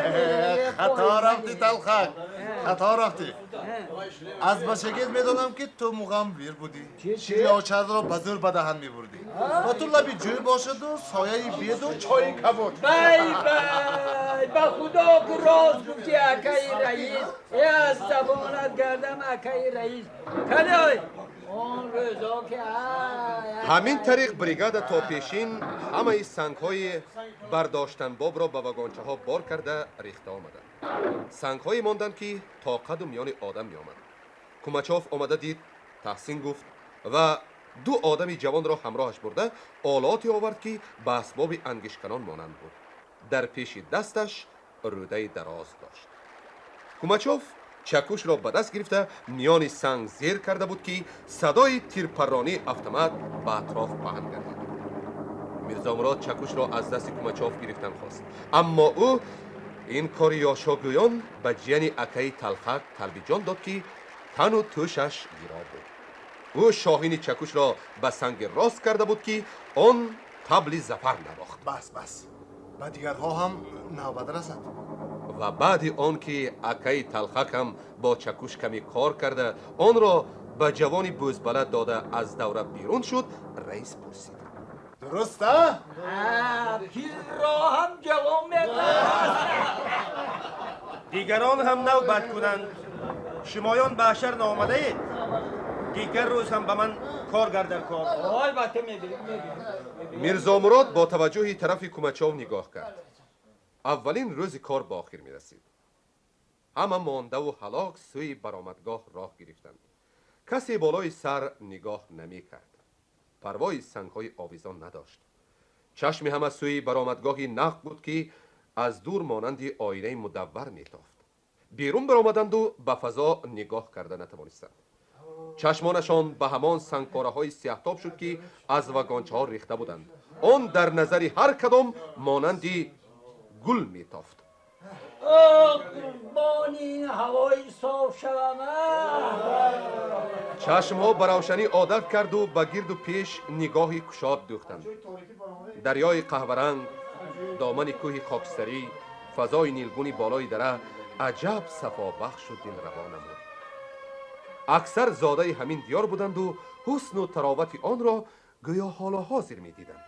G: Хато рафтӣ, Талхак, хато рафтӣ. Аз бачагиат медонам, ки ту муғамвир будӣ. Шири очарро ба зӯр ба даҳан мебурдӣ ва ту лаби ҷӯй бошаду сояи беду чойи кабуд.
D: Бай бай, ба худо ки рост гуфтӣ, акаи раис. Аз забонат гардам, акаи раис. Калой он рӯзо ки
B: ҳамин тариқ бригада то пешин ҳамаи сангҳои бардоштанбобро ба вагончаҳо бор карда рехта омаданд. Сангҳое монданд, ки то қаду миёни одам меомад. Кумачов омада дид, таҳсин гуфт ва 2 одами ҷавонро ҳамроҳаш бурда олоте овард, ки ба асбоби ангишканон монанд буд. Дар пеши дасташ рӯдаи дароз дошт. Кумачов чакушро ба даст гирифта миёни санг зер карда буд, ки садои тирпарронии автомат ба атроф паҳн гардид. Мирзомурод чакушро аз дасти Кумачов гирифтан хост, аммо ӯ ин кори ёшогӯён ба ҷияни акаи Талхак Талбиҷон дод, ки тану тӯшаш гиро буд. Ӯ шоҳини чакушро ба санги рост карда буд, ки он табли зафар навохт.
G: Бас, бас, ба дигарҳо ҳам навбат расад.
B: Ва баъди он ки акаи Талхакам бо чакуш каме кор карда онро ба ҷавони бӯзбала дода аз давра берун шуд, раис пурсид:
G: Дуруст, а?
D: Пирро ҳам ҷавон метарсад.
H: Дигарон ҳам навбат кунанд. Шумоён ба ҳашар наомадаед. Дигар рӯз ҳам ба ман коргар дар кор.
D: Албатта мебинем.
B: Мирзомурод бо таваҷҷӯҳи тарафи Кумачов нигоҳ кард. Аввалин рӯзи кор ба охир мерасид. Ҳама мондаву ҳалок сӯи баромадгоҳ роҳ гирифтанд. Касе болои сар нигоҳ намекард. Парвои сангҳои овезон надошт. Чашми ҳама сӯи баромадгоҳи нақб буд, ки аз дур монанди оинаи мудаввар метофт. Берун баромаданду ба фазо нигоҳ карда натавонистанд. Чашмонашон ба ҳамон сангпораҳои сиёҳтоб шуд, ки аз вагончаҳо рехта буданд. Он дар назари ҳар кадом монанди гул метофт.
D: Қурбони ин ҳавои соф шавам.
B: Чашмҳо ба равшанӣ одат карду ба гирду пеш нигоҳи кушод дӯхтанд. Дарёи қаҳваранг, домани кӯҳи хокистарӣ, фазои нилгуни болои дара аҷаб сафобахшу дилраво намуд. Аксар зодаи ҳамин диёр буданду ҳусну таровати онро гӯё ҳоло ҳозир медиданд.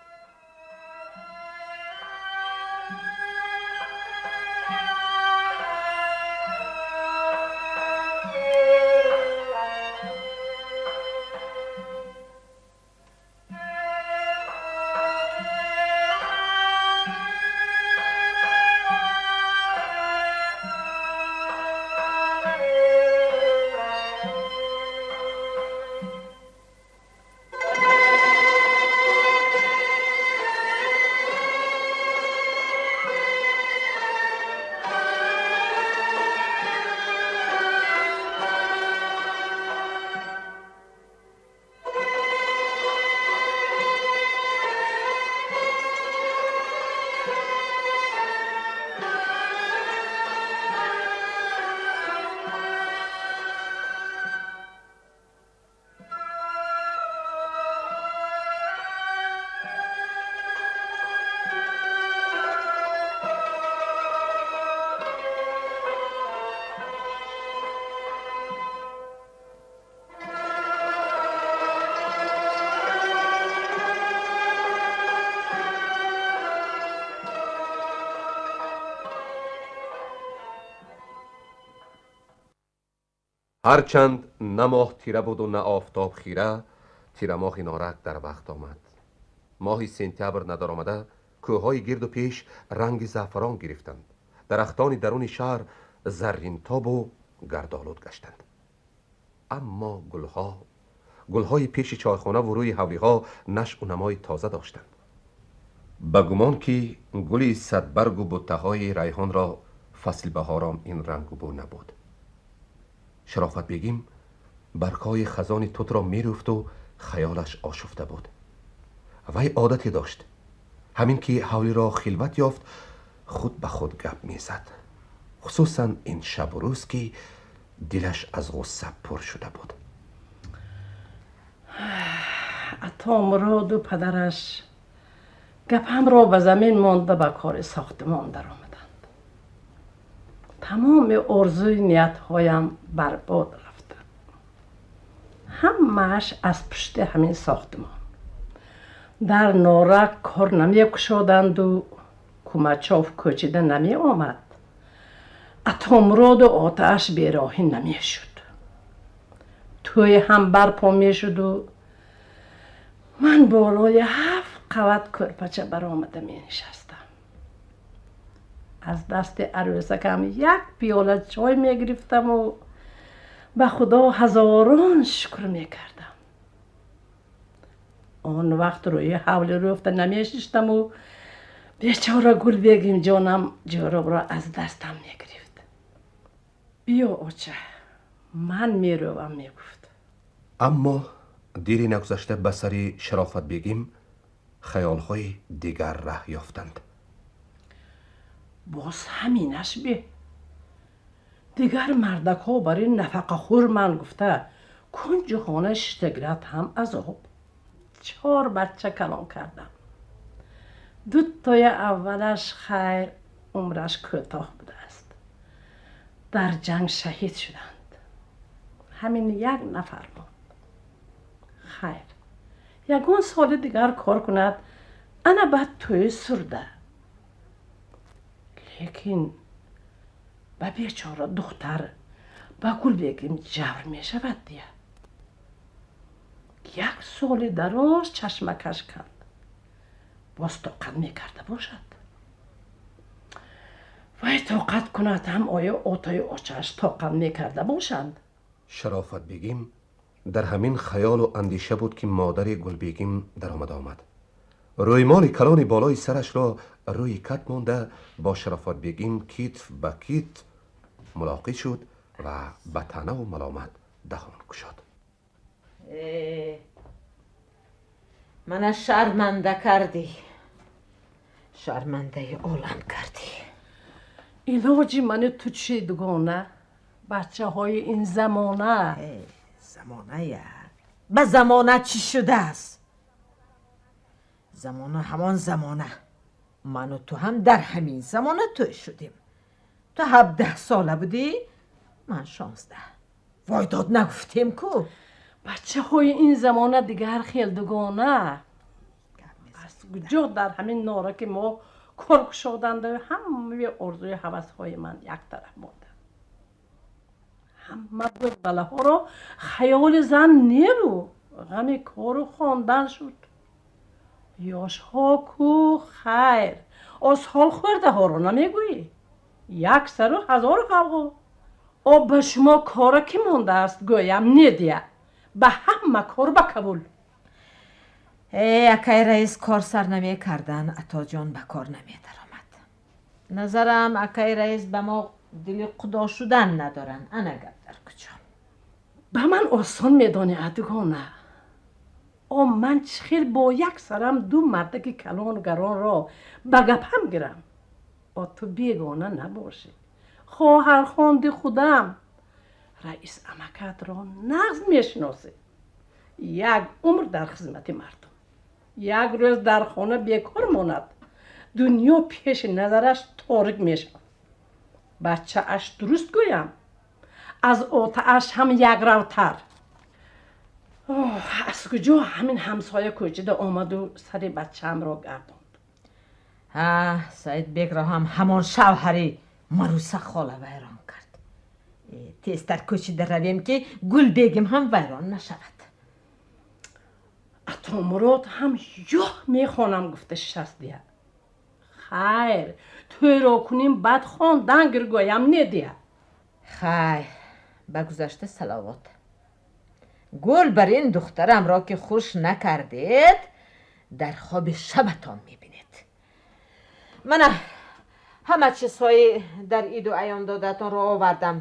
B: Ҳарчанд на моҳ тира буду на офтоб хира, тирамоҳи Норак дар вақт омад. Моҳи сентябр надаромада, кӯҳҳои гирду пеш ранги заъфарон гирифтанд, дарахтони даруни шаҳр зарринтобу гардолуд гаштанд. Аммо гулҳо, гулҳои пеши чойхонаву рӯи ҳавлиҳо нашъу намои тоза доштанд. Ба гумон ки гули садбаргу буттаҳои райҳонро фасли баҳором ин рангу бӯ набуд. Шарофатбегим баргҳои хазони тутро мерӯфту хаёлаш ошуфта буд. Вай одате дошт, ҳамин ки ҳавлиро хилват ёфт, худ ба худ гап мезад, хусусан ин шабу рӯз ки дилаш аз ғусса пур шуда буд.
K: Атомуроду падараш гапамро ба замин монда ба кори сохтимон даромаданд. Тамоми орзуи ниятҳоям барбод рафта. Ҳамааш аз пушти ҳамин сохтимон. Дар Норак кор намекушоданду Кумачов кӯчида намеомад. Атомуроду отааш бероҳӣ намешуд. Тӯй ҳам барпо мешуду ман болои ҳафт қават кӯрпача баромада менишастам. Аз дасти арӯсакам як пиёла чой мегирифтаму ба Худо ҳазорон шукр мекардам. Он вақт рӯи ҳавли рӯфта намешиштаму бечора Гулбегимҷонам ҷӯробро аз дастам мегирифт. Биё, оча, ман мерӯвам, мегуфт.
B: Аммо дире нагузашта ба сари Шарофатбегим хаёлҳои дигар раҳ ёфтанд.
K: Боз ҳаминаш бе. Дигар мардакҳо барои нафақахӯр ман гуфта кунҷи хона шишта гирад ҳам азоб. Чор бача калон кардам. Дутои аввалаш хайр, умраш кӯтоҳ будааст. Дар ҷанг шаҳид шуданд. Ҳамин як нафар монд. Хайр, ягон соли дигар кор кунад, ана баъд тӯи сурда. Лекин ба бечора духтар, ба Гулбегим ҷабр мешавад дия. Як соли дароз чашмакаш канд. Боз тоқат мекарда бошад. Вай тоқат кунад ҳам, оё отаю очааш тоқат мекарда бошанд?
B: Шарофатбегим дар ҳамин хаёлу андеша буд, ки модари Гулбегим даромада омад. Рӯймоли калони болои сарашро рӯи кат монда, бо Шарофатбегим китф ба китф мулоқит шуд ва ба таънаву маломат даҳон кушод.
I: Мана шарманда кардӣ, шармандаи олам кардӣ.
K: Илоҷи мани ту чӣ, дугона? Бачаҳои ин замона.
I: Замоная ба замона чӣ шудааст? Замона ҳамон замона. Ману ту ҳам дар ҳамин замона тӯй шудем. Ту 17 сола будӣ, ман 16. Войдод нагуфтем ку.
K: Бачаҳои ин замона дигар хел, дугона. Аз куҷо дар ҳамин Нораки мо кор кушоданда ҳамаи орзуи ҳавасҳои ман як тараф монда. Ҳама балаҳоро хаёли зан неру ғами кору хондан шуд. Ёшҳо ку хайр, осҳолхӯрдаҳоро намегӯӣ. Як сару ҳазору ғавғо. Об ба шумо кора кӣ мондааст, гӯям недия. Ба ҳама кор ба қабул.
I: Э, акай раис кор сар намекардан, Атоҷон ба кор намедаромад. Назарам, акай раис ба мо дили худо шудан надоранд. Ана гап дар куҷо.
K: Ба ман осон медонӣ, адугона. О ман чӣ хел бо як сарам ду мардаки калону гаронро ба гапам гирам? О ту бегона набошӣ. Хоҳархонди худам. Раис амакатро нағз мешиносӣ. Як умр дар хизмати мардум. Як рӯз дар хона бекор монад, дунё пеши назараш торик мешавад. Бачааш, дуруст гӯям, аз отааш ҳам якравтар. Аз куҷо ҳамин ҳамсоя кӯчида омаду сари бачаамро гардонд.
I: Ҳа, Саидбекро ҳам ҳамон шавҳари Маруса хола вайрон кард. Тезтар кӯчида равем, ки Гулбегим ҳам вайрон нашавад.
K: Атомурод ҳам ёҳ мехонам гуфта шиштаст дия. Хайр, тӯйро кунем, баъд хондан гиргоям не дия.
I: Хайр, ба гузашта салавот. Гул бар ин духтарамро ки хуш накардед, дар хоби шабатон мебинед. Мана ҳама чизҳои дар иду аём додаатонро овардам.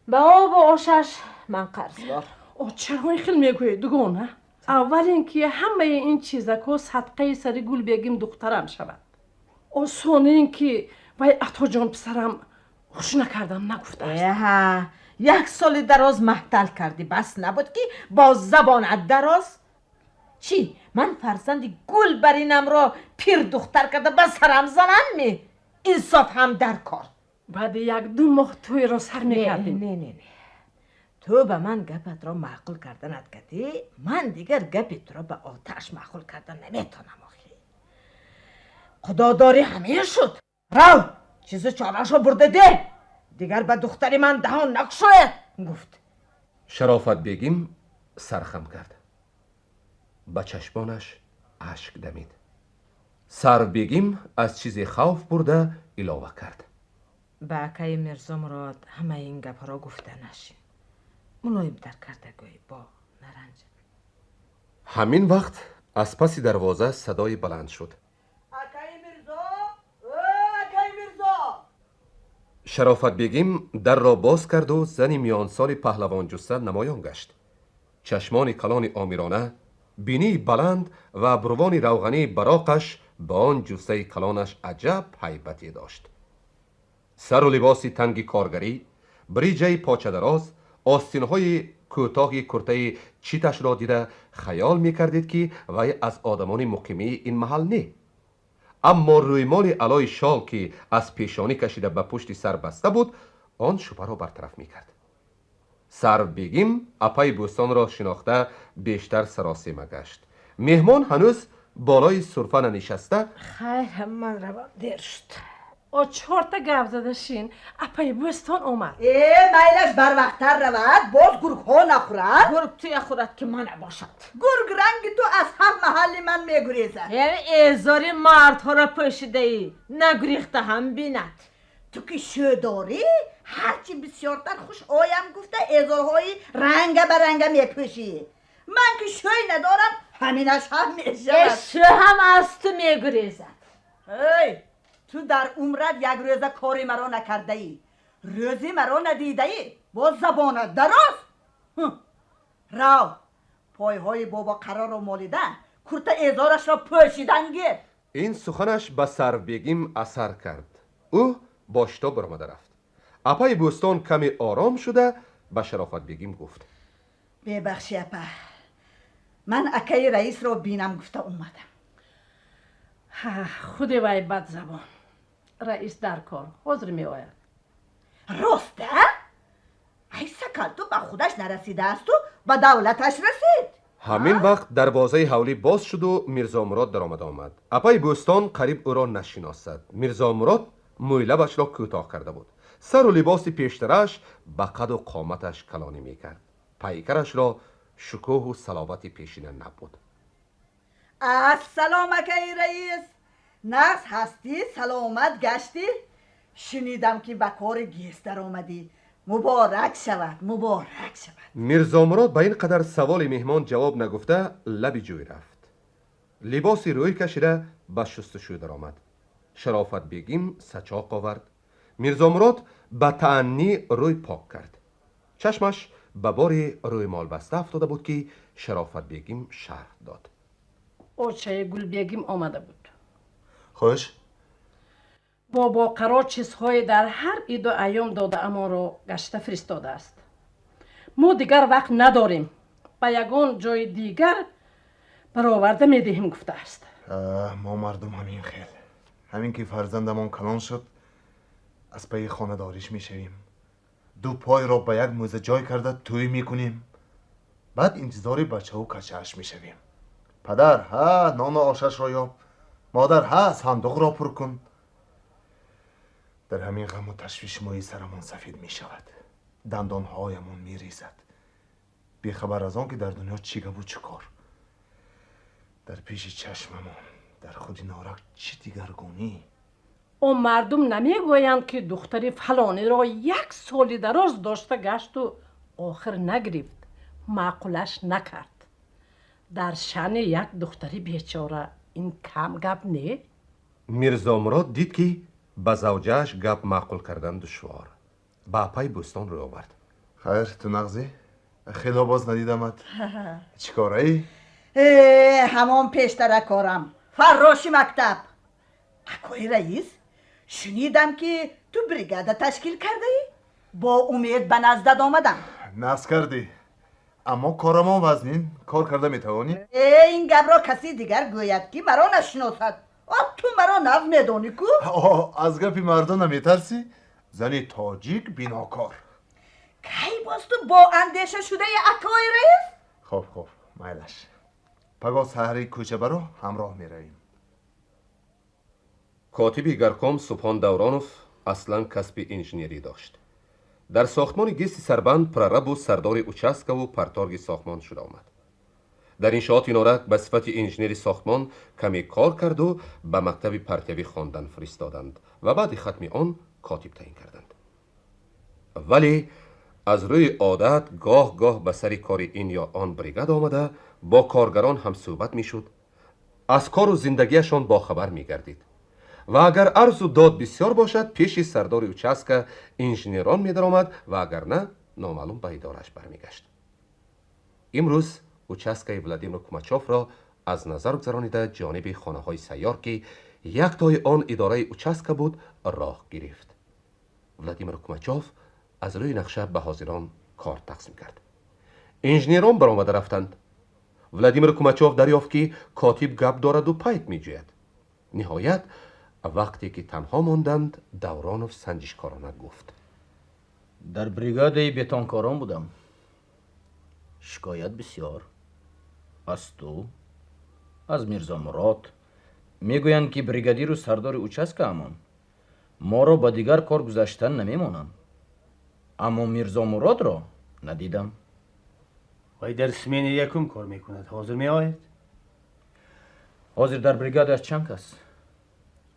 I: Ба обу ошаш ман қарздор.
K: О, чаро ин хел мегӯед, дугона? Аввал ин ки ҳамаи ин чизакҳо садқаи сари Гулбегим духтарам шавад. Осон ин ки вай Атоҷон писарам хуш накардам нагуфтааст.
I: Эҳа, як соли дароз маҳтал кардӣ, бас набуд ки бо забонат дароз? Чӣ, ман фарзанди гул баринамро пир духтар карда ба сарам занам-ми? Инсоф ҳам дар кор.
K: Баъди як-ду моҳ тӯйро сар мекардем.
I: Не, не, не, ту ба ман гапатро маъқул карданат кардӣ, ман дигар гапи туро ба оташ маъқул кардан наметонам. Охи, худодорӣ ҳамин шуд. Рав, чизу чорашо бурда де, дигар ба духтари ман даҳон накушояд гуфт.
B: Шарофатбегим сархам кард, ба чашмонаш ашк дамид. Сарвбегим аз чизе хавф бурда илова кард:
I: Ба акаи Мирзомурод ҳамаи ин гапҳоро гуфта нашин, мулоимтар карда гӯй, бо наранҷ.
B: Ҳамин вақт аз паси дарвоза садои баланд шуд:
L: Акаи Мирзо, акаи Мирзо!
B: Шарофатбегим дарро боз карду зани миёнсоли паҳлавонҷусса намоён гашт. Чашмони калони омирона, бинии баланд ва абрувони равғании бароқаш ба он ҷуссаи калонаш аҷаб ҳайбате дошт. Сару либоси танги коргарӣ, бриҷаи почадароз, остинҳои кӯтоҳи куртаи читашро дида хаёл мекардед, ки вай аз одамони муқимии ин маҳал не. Аммо рӯймоли аълои шол, ки аз пешонӣ кашида ба пушти сар баста буд, он шубҳаро бартараф мекард. Сарвбегим апаи Бӯстонро шинохта бештар саросема гашт. Меҳмон ҳанӯз болои сурфа нанишаста:
I: Хайр, ман равам, дер шуд.
K: О, чорта гап зада шин, апаи Бӯстон омад.
L: Э, майлаш, барвақттар равад, боз гургҳо нахӯрад.
I: Гург туя хӯрад, ки мана бошад.
L: Гург ранги ту аз ҳар маҳалли ман мегурезад.
I: Э, эзори мардҳоро пӯшидаӣ, нагурехта ҳам бинад.
L: Ту ки шӯдорӣ, ҳарчи бисёртар хуш оям гуфта, эзорҳои ранга ба ранга мепӯшӣ. Ман ки шӯй надорам, ҳаминаш ҳам
I: Э,
L: мешавад.
I: Шӯ ҳам аз ту мегурезад.
L: Эй, ту дар умрат як рӯза кори маро накардаӣ, рӯзи маро надидаӣ, боз забонат дароз. Рав, пойҳои бобо Қароро молида, курта эзорашро пӯшидан гир.
B: Ин суханаш ба Сарвбегим асар кард. Ӯ бо шитоб баромада рафт. Апаи Бӯстон каме ором шуда ба Шарофатбегим гуфт:
L: Мебахшӣ, апа, ман акаи раисро бинам гуфта омадам.
K: Худи вай бадзабон. Раис дар кор, ҳозир меояд.
L: Роста? Ай, сакалту ба худаш нарасидаасту ба давлаташ расид.
B: Ҳамин вақт дарвозаи ҳавлӣ боз шуду Мирзомурод даромада омад. Апаи Бӯстон қариб ӯро нашиносад. Мирзомурод мӯйлабашро кӯтоҳ карда буд. Сару либоси пештараш ба қаду қоматаш калонӣ мекард. Пайкарашро шукӯҳу салобати пешина набуд.
L: Ассалом, акаи раис! Нағз ҳастӣ? Саломат гаштӣ? Шунидам, ки ба кори ГЭС даромадӣ. Муборак шавад, муборак шавад.
B: Мирзомурод ба ин қадар саволи меҳмон ҷавоб нагуфта, лаби ҷӯй рафт. Либоси рӯй кашида ба шустушӯ даромад. Шарофатбегим сачоқ овард. Мирзомурод ба тааннӣ рӯй пок кард. Чашмаш ба бори рӯймолбаста афтода буд, ки Шарофатбегим шарҳ дод:
K: Очаи Гулбегим омада буд.
G: Хуш.
K: Бобо Қарор чизҳое дар ҳар иду айём додаамонро гашта фиристодааст. Мо дигар вақт надорем, ба ягон ҷои дигар бароварда медиҳем гуфтааст.
G: Мо мардум ҳамин хел. Ҳамин ки фарзандамон калон шуд, аз пайи хонадориш мешавем, ду пойро ба як мӯза ҷой карда тӯй мекунем, баъд интизори бачаву качааш мешавем. Падар ҳа, нону ошашро ёб, модар ҳа, сандуқро пур кун. Дар ҳамин ғаму ташвиш мӯи сарамон сафед мешавад. Дандонҳоямон мерезад. Бехабар аз он ки дар дунё чӣ гапу чӣ кор. Дар пеши чашмамон, дар худи Норак чӣ дигаргунӣ.
K: О мардум намегӯянд, ки духтари фалониро як соли дароз дошта гашту охир нагирифт, маъқулаш накард. Дар шаъни як духтари бечора ин кам гап не?
B: Мирзомурод дид, ки ба завҷааш гап маъқул кардан душвор. Ба апаи Бӯстон рӯ овард.
G: Хайр, ту нағзӣ? Хело боз надидамат. Чӣ кораӣ?
L: Э, ҳамон пештара корам, фарроши мактаб. Акои раис, шунидам, ки ту бригада ташкил кардаӣ. Бо умед ба наздат омадам.
G: Нағз кардӣ, аммо корамон вазнин. Кор карда метавонӣ?
L: Э, ин гапро каси дигар гӯяд, ки маро нашиносад. О, ту маро нағз медонӣ ку.
G: Аз гапи мардон наметарсӣ? Зани тоҷик бинокор.
L: Кай боз ту бо андеша шудаи, акои раис?
G: Хоб, хоб, майлаш. Пагоҳ саҳари кӯча баро, ҳамроҳ меравем.
B: Котиби горком Субҳон Давронов аслан касби инженерӣ дошт. Дар сохтмони ГЭСи Сарбанд прорабу сардори участкаву парторги сохтмон шуда омад. Дар иншооти Норак ба сифати инженери сохтмон каме кор карду ба мактаби партиявӣ хондан фиристоданд ва баъди хатми он котиб таъин карданд. Вале аз рӯи одат гоҳ гоҳ ба сари кори ин ё он бригада омада, бо коргарон ҳамсӯҳбат мешуд, аз кору зиндагиашон бохабар мегардид ва агар арзу дод бисёр бошад, пеши сардори участка инженерон медаромад ва агар на, номаълум ба идорааш бармегашт. Имрӯз участкаи Владимир Кумачовро аз назар гузаронида, ҷониби хонаҳои сайёр, ки яктои он идораи участка буд, роҳ гирифт. Владимир Кумачов аз рӯи нақша ба ҳозирон кор тақсим кард. Инженерон баромада рафтанд. Владимир Кумачов дарёфт, ки котиб гап дораду пайт меҷӯяд. Ниҳоят, вақте ки танҳо монданд, Давронов санҷишкорона гуфт:
F: Дар бригадаи бетонкорон будам. Шикоят бисёр аз ту, аз Мирзомурод. Мегӯянд, ки бригадиру сардори участкаамон моро ба дигар кор гузаштан намемонанд. Аммо Мирзомуродро надидам.
H: Вай дар сменаи якум кор мекунад, ҳозир меояд.
F: Ҳозир дар бригадааш чанд кас?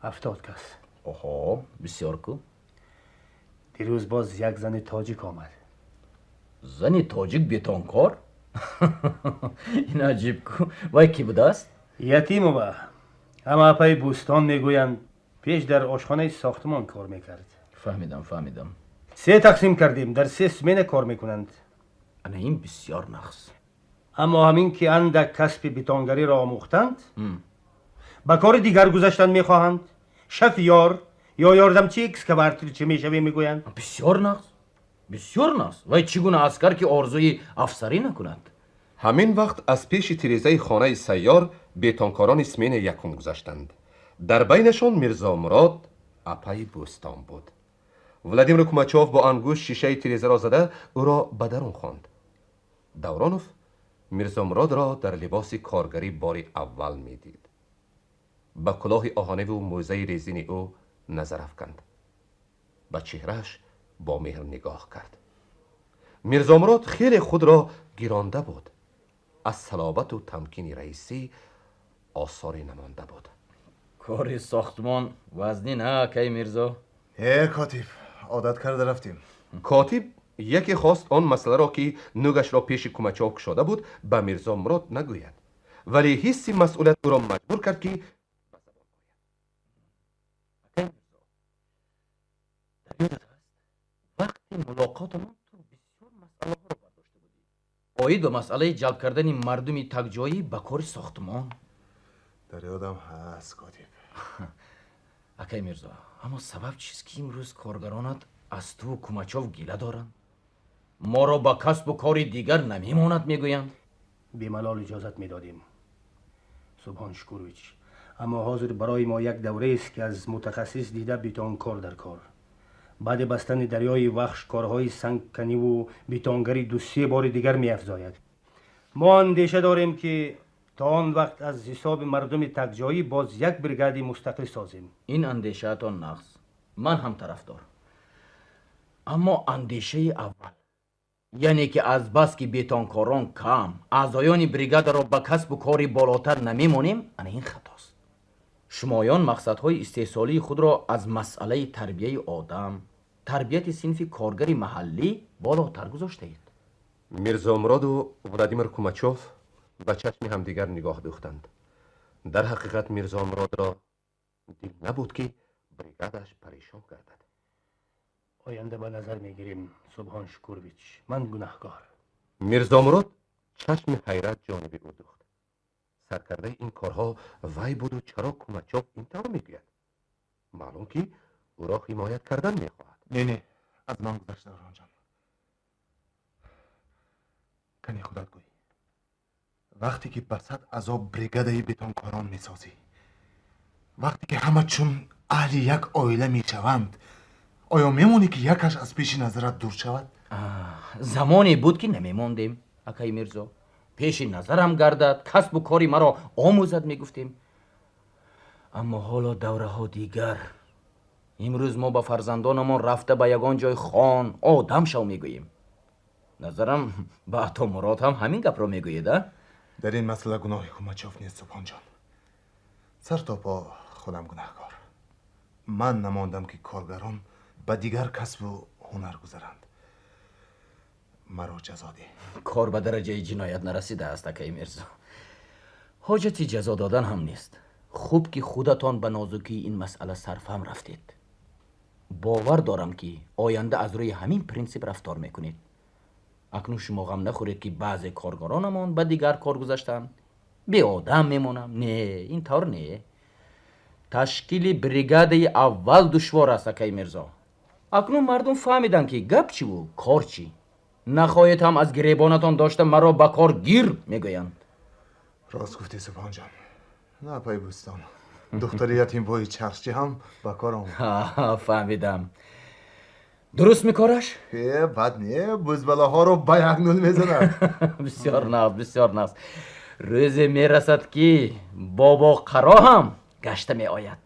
H: 70 кас.
F: Оҳо, бисёр ку.
H: Дирӯз боз як зани тоҷик омад.
F: Зани тоҷик бетонкор? Ин аҷиб ку. Вай кӣ будааст?
H: Ятимова. Ҳама апаи Бӯстон мегӯянд. Пеш дар ошхонаи сохтмон кор мекард.
F: Фаҳмидам, фаҳмидам.
H: Се тақсим кардем, дар се смена кор мекунанд.
F: Ана ин бисёр нағз.
H: Аммо ҳамин ки андак касби бетонгариро омӯхтанд, ба кори дигар гузаштан мехоҳанд. Шофёр ё ёрдамчи экскаваторчи мешавем мегӯянд.
F: Бисёр нағз, бисёр нағз. Вай чӣ гуна аскар, ки орзуи афсарӣ накунад?
B: Ҳамин вақт аз пеши тирезаи хонаи сайёр бетонкорони сменаи якум гузаштанд. Дар байнашон Мирзомурод, апаи Бӯстон буд. Владимир Кумачов бо ангушт шишаи тирезаро зада, ӯро ба дарун хонд. Давронов Мирзомуродро дар либоси коргарӣ бори аввал медид. Ба кулоҳи оҳаниву мӯзаи резини ӯ назар афканд, ба чеҳрааш бо меҳр нигоҳ кард. Мирзомурод хеле худро гиронда буд. Аз салобату тамкини раисӣ осоре намонда буд.
F: Кори сохтмон вазнин, а, акаи Мирзо?
G: Э, котиб, одат карда рафтем.
B: Котиб яке хост он масъаларо, ки нӯгашро пеши Кумачов кушода буд, ба Мирзомурод нагӯяд, вале ҳисси масъулият ӯро маҷбур кард, ки ба забон ояд.
F: Дар ёдат ҳаст, вақти мулоқотамон ту бисёр масъалаҳоро бардошта будӣ оид ба масъалаи ҷалб кардани мардуми такҷоӣ ба кори сохтмон?
G: Дар ёдам ҳаст, котиб.
F: Акай Мирзо, аммо сабаб чист, ки имрӯз коргаронат аз ту Кумачов гила доранд, моро ба касбу кори дигар намемонад мегӯянд?
H: Бемалол иҷозат медодем, Субҳон Шукурович, аммо ҳозир барои мо як давраест, ки аз мутахассис дида бетонкор дар кор. Баъди бастани дарёи Вахш корҳои сангканиву бетонгарӣ ду-се бори дигар меафзояд. Мо андеша дорем, ки то он вақт аз ҳисоби мардуми такҷоӣ боз як бригади мустақил созем.
F: Ин андешаатон нағз, ман ҳам тарафдор. Аммо андешаи аввал, яъне ки азбаски бетонкорон кам, аъзоёни бригадаро ба касбу кори болотар намемонем, ана ин хатост. Шумоён мақсадҳои истеҳсолии худро аз масъалаи тарбияи одам, тарбияти синфи коргари маҳаллӣ болотар гузоштаед.
B: Мирзомуроду Владимир Кумачов ба чашми ҳамдигар нигоҳ дӯхтанд. Дар ҳақиқат Мирзомуродро дил набуд, ки бригадааш парешон гардад.
H: Оянда ба назар мегирем, Субҳон Шукурович. Ман гунаҳкор.
B: Мирзомурод чашми ҳайрат ҷониби ӯ дӯхт. Саркардаи ин корҳо вай буду чаро Кумачов ин тавр мегӯяд? Маълум, ки ӯро ҳимоят кардан мехоҳад.
G: Не, не, аз ман гузашт, Давронҷон. Кани худат гӯй, вақте ки ба сад азоб бригадаи бетонкорон месозӣ, вақте ки ҳама чун аҳли як оила мешаванд, оё мемонӣ, ки якаш аз пеши назарат дур шавад?
F: Замоне буд, ки намемондем, акаи Мирзо. Пеши назарам гардад, касбу кори маро омӯзад, мегуфтем. Аммо ҳоло давраҳо дигар. Имрӯз мо ба фарзандонамон рафта ба ягон ҷой хон, одам шав мегӯем. Назарам, ба Атомурод ҳам ҳамин гапро мегӯед, а?
G: Дар ин масъала гуноҳи Кумачов нест, Субҳонҷон. Сар то по худам гунаҳкор. Ман намондам, ки коргарон ба дигар касбу ҳунар гузаранд. Маро ҷазо деҳ.
F: Кор ба дараҷаи ҷиноят нарасидааст, акаи Мирзо. Ҳоҷати ҷазо додан ҳам нест. Хуб, ки худатон ба нозукии ин масъала сарфаҳм рафтед. Бовар дорам, ки оянда аз рӯи ҳамин принсип рафтор мекунед. Акнун шумо ғам нахӯред, ки баъзе коргаронамон ба дигар кор гузаштанд, беодам мемонам. Не, ин тавр не. Ташкили бригадаи аввал душвор аст, акаи Мирзо. Акнун мардум фаҳмиданд, ки гап чиву кор чӣ. Нахоҳед ҳам аз гиребонатон дошта маро ба кор гир мегӯянд.
G: Рост гуфтӣ, Субҳонҷон. На, пай бӯстон, духтари ятимбои чархчӣ ҳам ба кор омад.
F: Фаҳмидам. Дуруст мекораш?
G: Э, бад не, бузбалаҳоро ба як нул мезанад.
F: Бисёр нағз, бисёр нағз. Рӯзе мерасад, ки Бобо Қаро ҳам гашта меояд.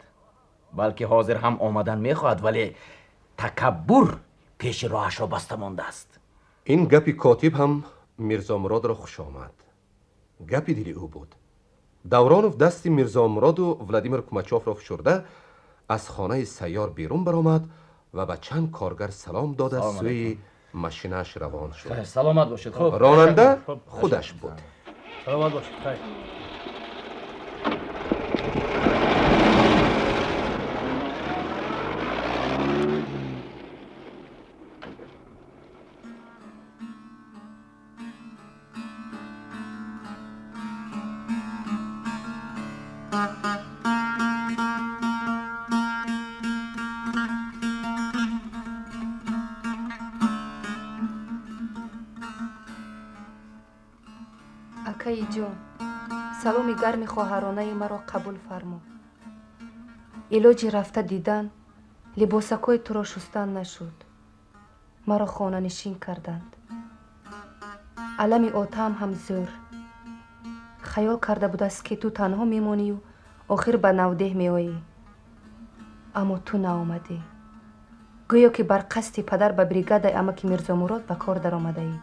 F: Балки ҳозир ҳам омадан мехоҳад, вале такаббур пеши роҳашро баста мондааст.
B: Ин гапи котиб ҳам Мирзомуродро хуш омад. Гапи дили ӯ буд. Давронов дасти Мирзомуроду Владимир Кумачовро фишурда аз хонаи сайёр берун баромад ва ба чанд коргар салом дода, сӯи машинааш равон шуд.
F: Саломат бошед. Хуб.
B: Ронанда худаш буд.
H: Саломат бошед, хайр.
M: Акаи ҷон, саломи гарми хоҳаронаи маро қабул фармо. Илоҷи рафта дидан, либосакҳои туро шустан нашуд. Маро хонанишин карданд. Алами отаам ҳам зӯр. Хаёл карда будааст, ки ту танҳо мемонию охир ба навдеҳ меоӣ. Аммо ту наомадӣ. Гӯё ки бар қасди падар ба бригадаи амаки Мирзомурод ба кор даромадаӣ.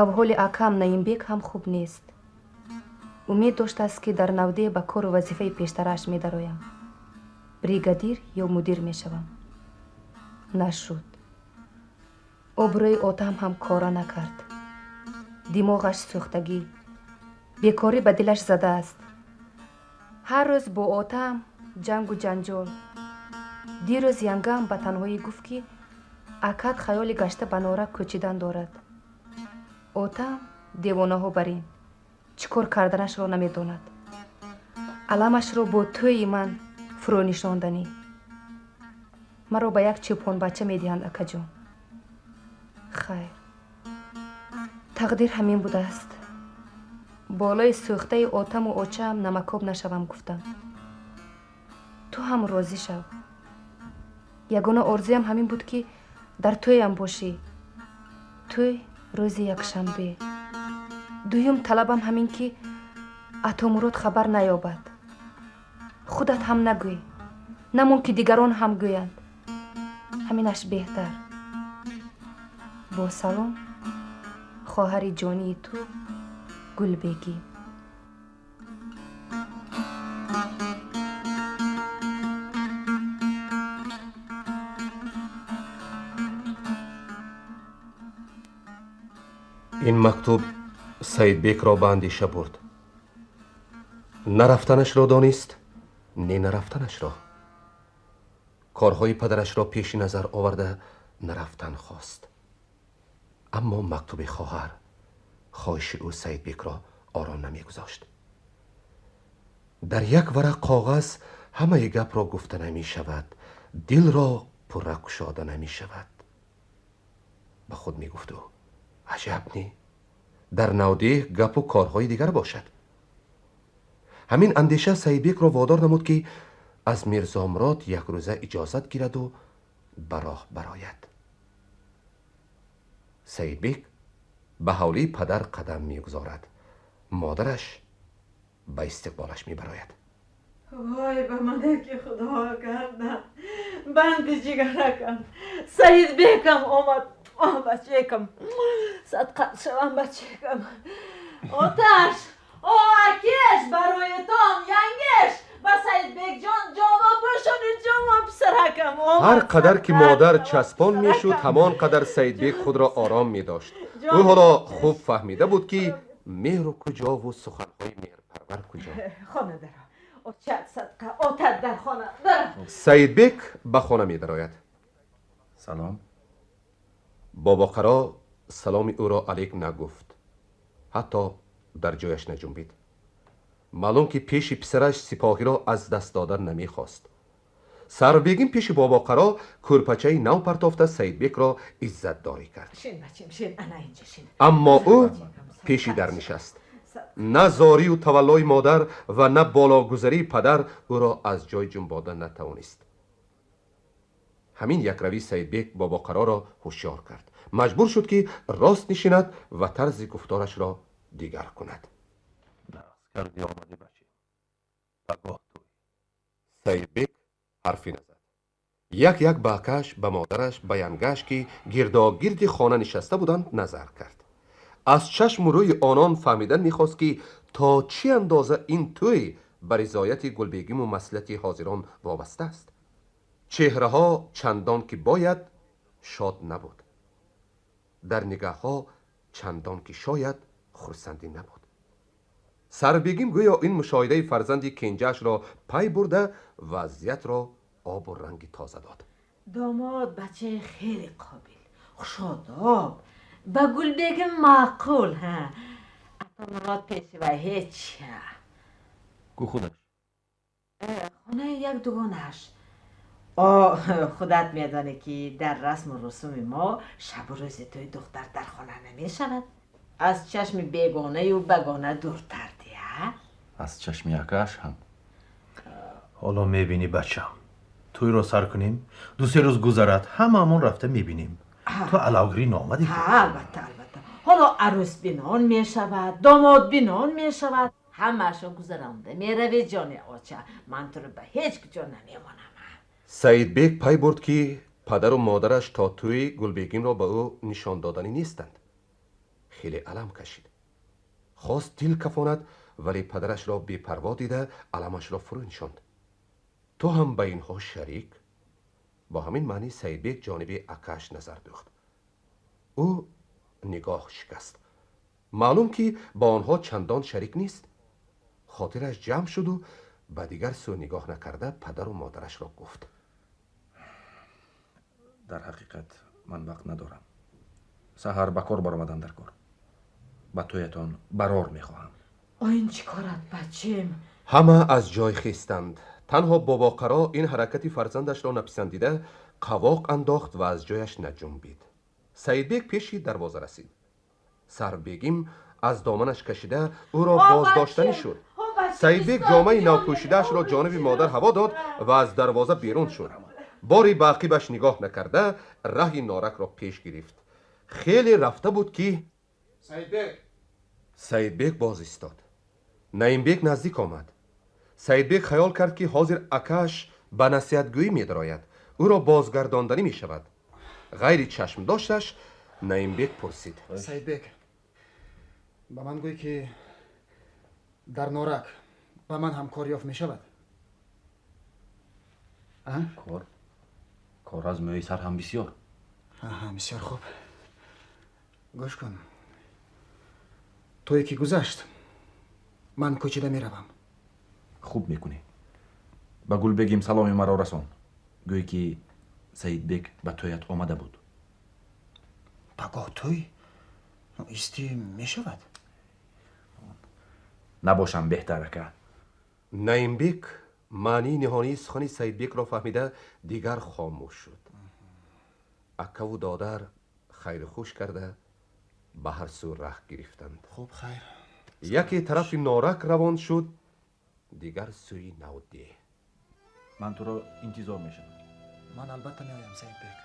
M: Авҳоли акаам Наимбек ҳам хуб нест. Умед доштааст, ки дар навдеҳ ба кору вазифаи пештарааш медароям, бригадир ё мудир мешавам. Нашуд. Обрӯи отаам ҳам кора накард. Димоғаш сӯхтагӣ, бекорӣ ба дилаш задааст. Ҳар рӯз бо отаам ҷангу ҷанҷол. Дирӯз янгаам ба танҳоӣ гуфт, ки акат хаёли гашта ба Норак кӯчидан дорад. Отаам девонаҳо бар ин чӣ кор карданашро намедонад. Аламашро бо тӯйи ман фурӯ нишонданӣ. Маро ба як чӯпонбача медиҳанд, акаҷон. Хайр, тақдир ҳамин будааст. Болои сӯхтаи отаму очаам намакоб нашавам гуфтам. Ту ҳам розӣ шав. Ягона орзуям ҳамин буд, ки дар тӯям бошӣ. Тӯй рӯзи якшанбе. Дуюм талабам ҳамин, ки Атомурод хабар наёбад. Худат ҳам нагӯй, намон ки дигарон ҳам гӯянд. Ҳаминаш беҳтар. Бо салом, хоҳари ҷонии ту Гулбегӣ.
B: Ин мактуб Саидбекро ба андеша бурд. Нарафтанашро донист, не нарафтанашро. Корҳои падарашро пеши назар оварда нарафтан хост. Аммо мактуби хоҳар хоҳиши ӯ Саидбекро ором намегузошт. Дар як варақ коғаз ҳамаи гапро гуфта намешавад, дилро пурра кушода намешавад. Ба худ мегуфт ӯ: аҷаб не, дар навдеҳ гапу корҳои дигар бошад. Ҳамин андеша Саидбекро водор намуд, ки аз Мирзомурод якрӯза иҷозат гираду ба роҳ барояд. Саидбек ба ҳавлии падар қадам мегузорад. Модараш ба истиқболаш мебарояд.
I: Вой ба мане ки худо кардам, банди ҷигаракам Саидбекам омад. Оҳ, бачекам, садқа шавам, бачекам. Оташ, о акеш, бароятон янгеш ба Саидбекҷон ҷома пӯшони, ҷома писаракам омад.
B: Ҳар қадар ки модар часпон мешуд, ҳамон қадар Саидбек худро ором медошт. Ӯ ҳоло хуб фаҳмида буд, ки меҳру куҷову суханҳои меҳрпарвар куҷо.
I: Хона даро, очат садқа, отат дар хона даро.
B: Саидбек ба хона медарояд.
J: Салом.
B: Бобоқаро саломи ӯро алек нагуфт, ҳатто дар ҷояш наҷунбид. Маълум ки пеши писараш сипоҳиро аз даст додан намехост. Сарбегим пеши Бобоқаро кӯрпачаи нав партофта Саидбекро иззатдорӣ кард.
I: Шин, бачем, шин, ана инҷа шин.
B: Аммо ӯ пеши дар нишаст. На зорию таваллои модар ва на балогузарии падар ӯро аз ҷой ҷунбода натавонист. Ҳамин якравӣ Саидбек Бобоқароро ҳушёр кард. Маҷбур шуд, ки рост нишинад ва тарзи гуфторашро дигар кунад.
J: Нағз кардӣ омадӣ, баче. Пагоҳ тӯй.
B: Саидбек ҳарфе назад. Як як ба акаш, ба модараш, ба янгаш, ки гирдогирди хона нишаста буданд, назар кард. Аз чашму рӯи онон фаҳмидан мехост, ки то чӣ андоза ин тӯй ба ризояти Гулбегиму маслиҳати ҳозирон вобаста аст. Чеҳраҳо чандон ки бояд шод набуд. Дар нигаҳҳо чандон ки шояд хурсандӣ набуд. Сарбегим гӯё ин мушоҳидаи фарзанди кенҷаашро пай бурда, вазъиятро обу ранги тоза дод.
I: Домод бачаи хеле қобил, хушодоб, ба Гулбегим маъқул. Атомурод пеши вай ҳеч.
J: Ку худаш?
I: Хонаи як дугонааш. О, худат медонӣ, ки дар расму русуми мо шабу рӯзи тӯи духтар дар хона намешавад. Аз чашми бегонаю багона дуртар дия.
J: Аз чашми акааш ҳам.
E: Ҳоло мебинӣ, бачам. Тӯйро сар кунем, ду-се рӯз гузарад, ҳамаамон рафта мебинем. Ту алавгирӣ наомадӣ?
I: Албатта, албатта. Ҳоло арӯсбинон мешавад, домодбинон мешавад. Ҳамаашо гузаронда меравӣ, ҷони оча. Ман туро ба ҳеҷ куҷо намемонам.
B: Саидбек пай бурд, ки падару модараш то тӯй Гулбегимро ба ӯ нишон доданӣ нестанд. Хеле алам кашид. Хост дил кафонад, вале падарашро бепарво дида аламашро фурӯ нишонд. Ту ҳам ба инҳо шарик? Бо ҳамин маънӣ Саидбек ҷониби акааш назар дӯхт. Ӯ нигоҳ шикаст. Маълум ки ба онҳо чандон шарик нест. Хотираш ҷамъ шуду ба дигар сӯ нигоҳ накарда падару модарашро гуфт:
J: Дар ҳақиқат ман вақт надорам. Саҳар ба кор баромадам дар кор. Ба тӯятон барор мехоҳам.
I: Ин чӣ корат, бачем?
B: Ҳама аз ҷой хестанд. Танҳо Бобоқаро ин ҳаракати фарзандашро написандида қавоқ андохт ва аз ҷояш наҷунбид. Саидбек пеши дарвоза расид. Сарбегим аз доманаш кашида ӯро боздоштанӣ шуд. Саидбек ҷомаи навпӯшидаашро ҷониби модар ҳаво дод ва аз дарвоза берун шуд. Бори ба ақибаш нигоҳ накарда раҳи Норакро пеш гирифт. Хеле рафта буд, ки
C: Саидбек!
B: Саидбек боз истод. Наимбек наздик омад. Саидбек хаёл кард, ки ҳозир акааш ба насиҳатгӯӣ медарояд. Ӯро бозгардонданӣ мешавад. Ғайри чашм дошташ Наимбек пурсид:
N: Саидбек, ба ман гӯй, ки дар Норак ба ман ҳам кор ёфт мешавад?
J: Кор? Кор аз мӯи сар ҳам бисёр.
N: Бисёр хуб, гӯш кун. Тое ки гузашт, ман кӯчида меравам.
J: Хуб мекунӣ. Ба Гулбегим саломи маро расон. Гӯй, ки Саидбек ба тӯят омада буд.
N: Пагоҳ тӯй истӣ мешавад?
J: Набошам беҳтар, ака.
B: Наимбек маънии ниҳонии сухани Саидбекро фаҳмида, дигар хомӯш шуд. Акаву додар хайру хуш карда, ба ҳар сӯ раҳ гирифтанд.
N: Хуб, хайр.
B: Яке тарафи Норак равон шуд, дигар сӯи Навдеҳ.
J: Ман туро интизор мешавам.
N: Ман албатта меоям, Саидбек.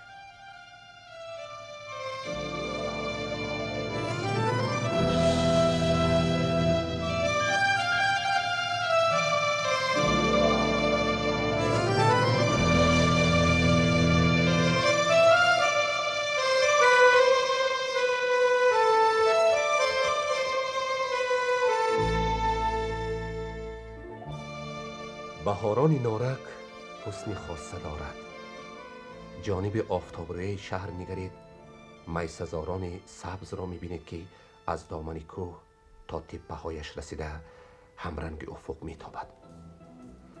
B: Баҳорони Норак ҳусни хоса дорад. Ҷониби офтобрӯяи шаҳр нигаред, майсазорони сабзро мебинед, ки аз домани кӯҳ то теппаҳояш расида, ҳамранги уфуқ метобад.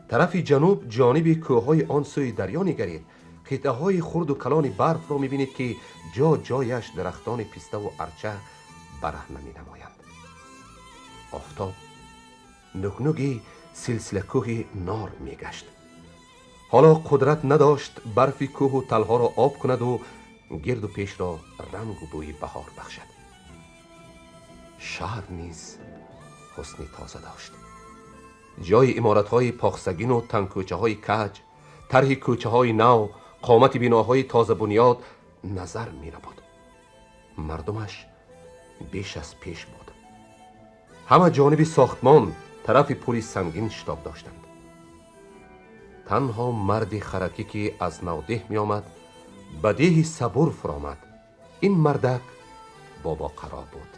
B: Тарафи ҷануб, ҷониби кӯҳҳои он сӯи дарё нигаред, қитъаҳои хурду калони барфро мебинед, ки ҷо ҷояш дарахтони пиставу арча бараҳна менамоянд. Офтоб нукнуги силсилакӯҳи Нор мегашт. Ҳоло қудрат надошт барфи кӯҳу талҳоро об кунаду гирду пешро рангу бӯи баҳор бахшад. Шаҳр низ ҳусни тоза дошт. Ҷои иморатҳои похсагину тангкӯчаҳои каҷ, тарҳи кӯчаҳои нав, қомати биноҳои тозабунёд назар мерабуд. Мардумаш беш аз пеш буд. Ҳама ҷониби сохтмон, тарафи пули сангин шитоб доштанд. Танҳо марди харакӣ, ки аз Навдеҳ меомад, ба деҳи Сабур фуромад. Ин мардак Бобоқаро буд.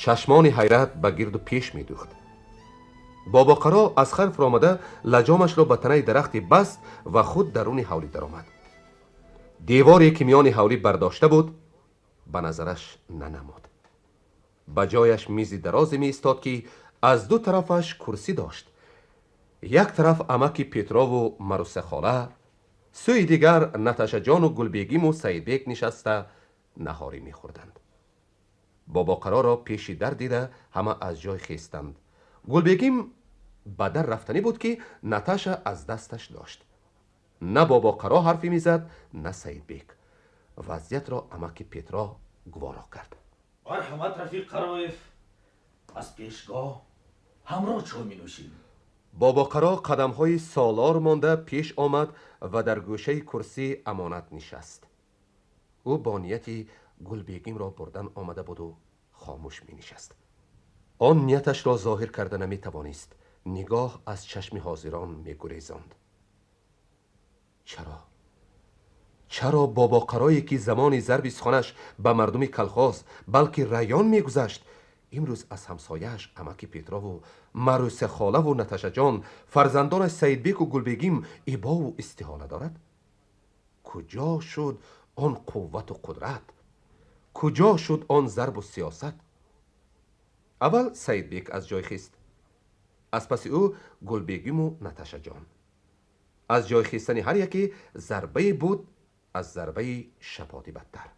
B: Чашмони ҳайрат ба гирду пеш медӯхт. Бобоқаро аз хар фуромада, лаҷомашро ба танаи дарахте баст ва худ даруни ҳавлӣ даромад. Деворе, ки миёни ҳавлӣ бардошта буд, ба назараш нанамуд. Ба ҷояш мизи дарозе меистод, ки аз ду тарафаш курсӣ дошт. Як тараф амаки Петрову Марусахола, сӯи дигар Наташаҷону Гулбегиму Саидбек нишаста наҳорӣ мехӯрданд. Бобоқароро пеши дар дида, ҳама аз ҷой хестанд. Гулбегим ба дар рафтанӣ буд, ки Наташа аз дасташ дошт. На Бобоқаро ҳарфе мезад, на Саидбек. Вазъиятро амаки Петро гуворо кард.
F: Марҳамат, рафиқ Қароев, аз пешгоҳ ҳамроҳ чой менӯшем.
B: Бобоқаро қадамҳои солор монда пеш омад ва дар гӯшаи курсӣ амонат нишаст. Ӯ бо нияти Гулбегимро бурдан омада буду хомӯш менишаст. Он нияташро зоҳир карда наметавонист. Нигоҳ аз чашми ҳозирон мегурезонд. Чаро? Чаро Бобоқарое, ки замони зарби суханаш ба мардуми калхоз, балки район мегузашт, имрӯз аз ҳамсояаш амаки Петрову Марусахолаву Наташаҷон, фарзандонаш Саидбеку Гулбегим ибову истиҳола дорад? Куҷо шуд он қуввату қудрат? Куҷо шуд он зарбу сиёсат? Аввал Саидбек аз ҷой хист, аз паси ӯ Гулбегиму Наташаҷон. Аз ҷой хистани ҳар яке зарбае буд, аз зарбаи шапоти бадтар.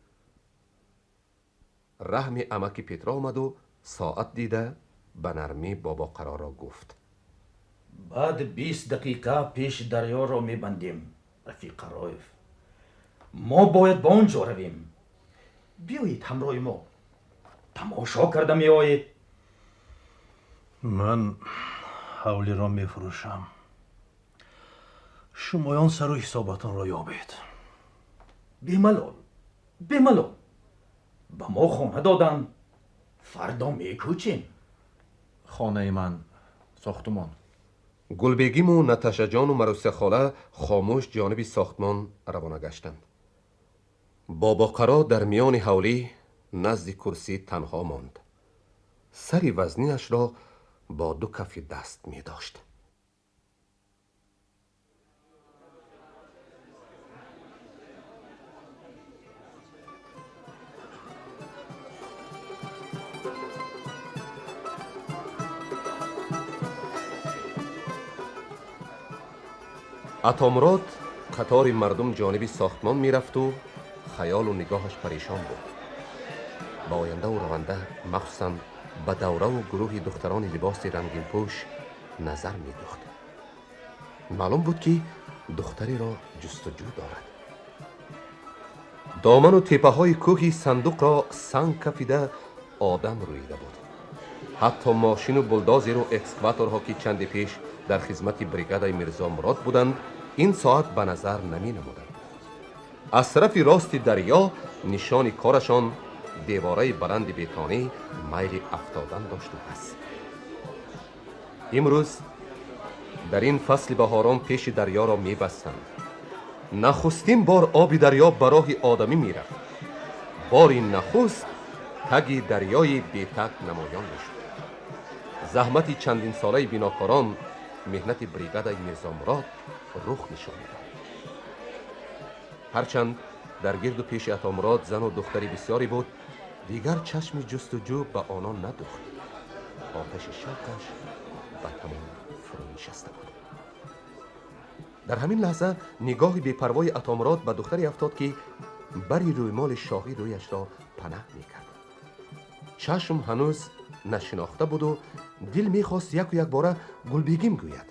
B: Раҳми амаки Петро омаду соат дида, ба нармӣ Бобоқароро гуфт:
F: Баъд 20 дақиқа пеши дарёро мебандем, рафиқ Қароев. Мо бояд ба он ҷо равем. Биёед ҳамроҳи мо, тамошо карда меоед.
E: Ман ҳавлиро мефурӯшам. Шумоён сару ҳисобатонро ёбед.
F: Бемалол, бемалол. Ба мо хона доданд, фардо мекӯчем.
J: Хонаи ман сохтумон.
B: Гулбегиму Наташаҷону Марусяхола хомӯш ҷониби сохтмон равона гаштанд. Бобоқаро дар миёни ҳавлӣ назди курсӣ танҳо монд. Сари вазнинашро бо ду кафи даст медошт. Атомурод қатори мардум ҷониби сохтмон мерафту хаёлу нигоҳаш парешон буд. Ба ояндаву раванда, махсусан ба давраву гурӯҳи духтарони либоси рангинпӯш назар медӯхт. Маълум буд, ки духтареро ҷустуҷӯ дорад. Доману теппаҳои кӯҳи сандуқро санг кафида одам рӯида буд. Ҳатто мошину булдозеру экскаваторҳо, ки чанде пеш дар хизмати бригадаи Мирзо Мурод буданд, ин соат ба назар наменамуданд. Аз тарафи рости дарьё нишони корашон, девораи баланди бетонӣ, майли афтодан дошту бас. Имрӯз дар ин фасли баҳорон пеши дарьёро мебастанд. Нахустин бор оби дарьё ба роҳи одамӣ мерафт. Бори нахуст таги дарьёи бетаг намоён мешуд. Заҳмати чандинсолаи бинокорон, меҳнати бригадаи Мирзомурод рух нишон медод. Ҳарчанд дар гирду пеши Атомурод зану духтари бисёре буд, дигар чашми ҷустуҷӯ ба онон надухт. Оташи шавқаш ба тамом фурӯ нишаста буд. Дар ҳамин лаҳза нигоҳи бепарвои Атомурод ба духтаре афтод, ки бари рӯймоли шоҳӣ рӯяшро панаҳ мекард. Чашм ҳанӯз нашинохта буду дил мехост яку якбора Гулбегим гӯяд,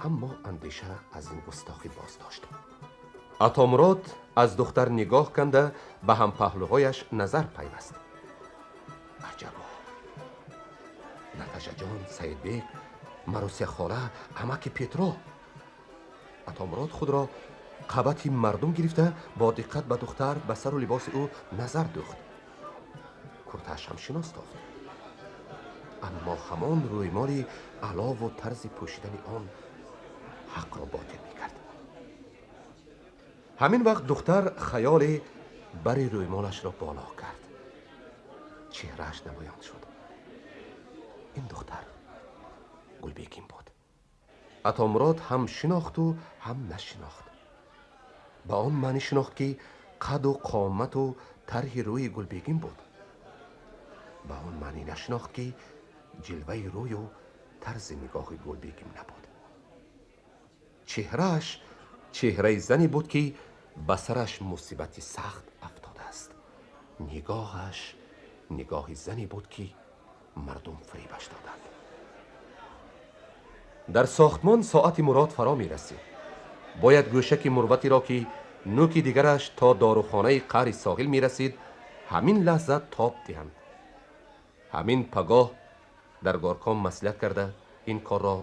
B: аммо андеша аз ин густохӣ боз дошт. Атомурод аз духтар нигоҳ канда ба ҳампаҳлӯҳояш назар пайваст. Аҷабо, Наташаҷон, Саидбек, Марусяхола, амаки Петро. Атомурод худро қабати мардум гирифта, бо диққат ба духтар, ба сару либоси ӯ назар дӯхт. Куртааш ҳам шинос тофт, аммо ҳамон рӯймоли алову тарзи пӯшидани он ҳақро ботил мекард. Ҳамин вақт духтар хаёле бари рӯймолашро боло кард. Чеҳрааш намоён шуд. Ин духтар Гулбегим буд. Атомурод ҳам шинохту ҳам нашинохт. Ба он маънӣ шинохт, ки қаду қомату тарҳи рӯи Гулбегим буд. Ба он маънӣ нашинохт, ки ҷилваи рӯю тарзи нигоҳи Гулбегим набуд. Чеҳрааш чеҳраи зане буд, ки ба сараш мусибати сахт афтодааст. Нигоҳаш нигоҳи зане буд, ки мардум фиребаш доданд. Дар сохтмон соати мурод фаро мерасид. Бояд гӯшаки мурватеро, ки нӯки дигараш то дорухонаи қаъри соҳил мерасид, ҳамин лаҳза тоб диҳанд. Ҳамин пагоҳ дар горком маслиҳат карда, ин корро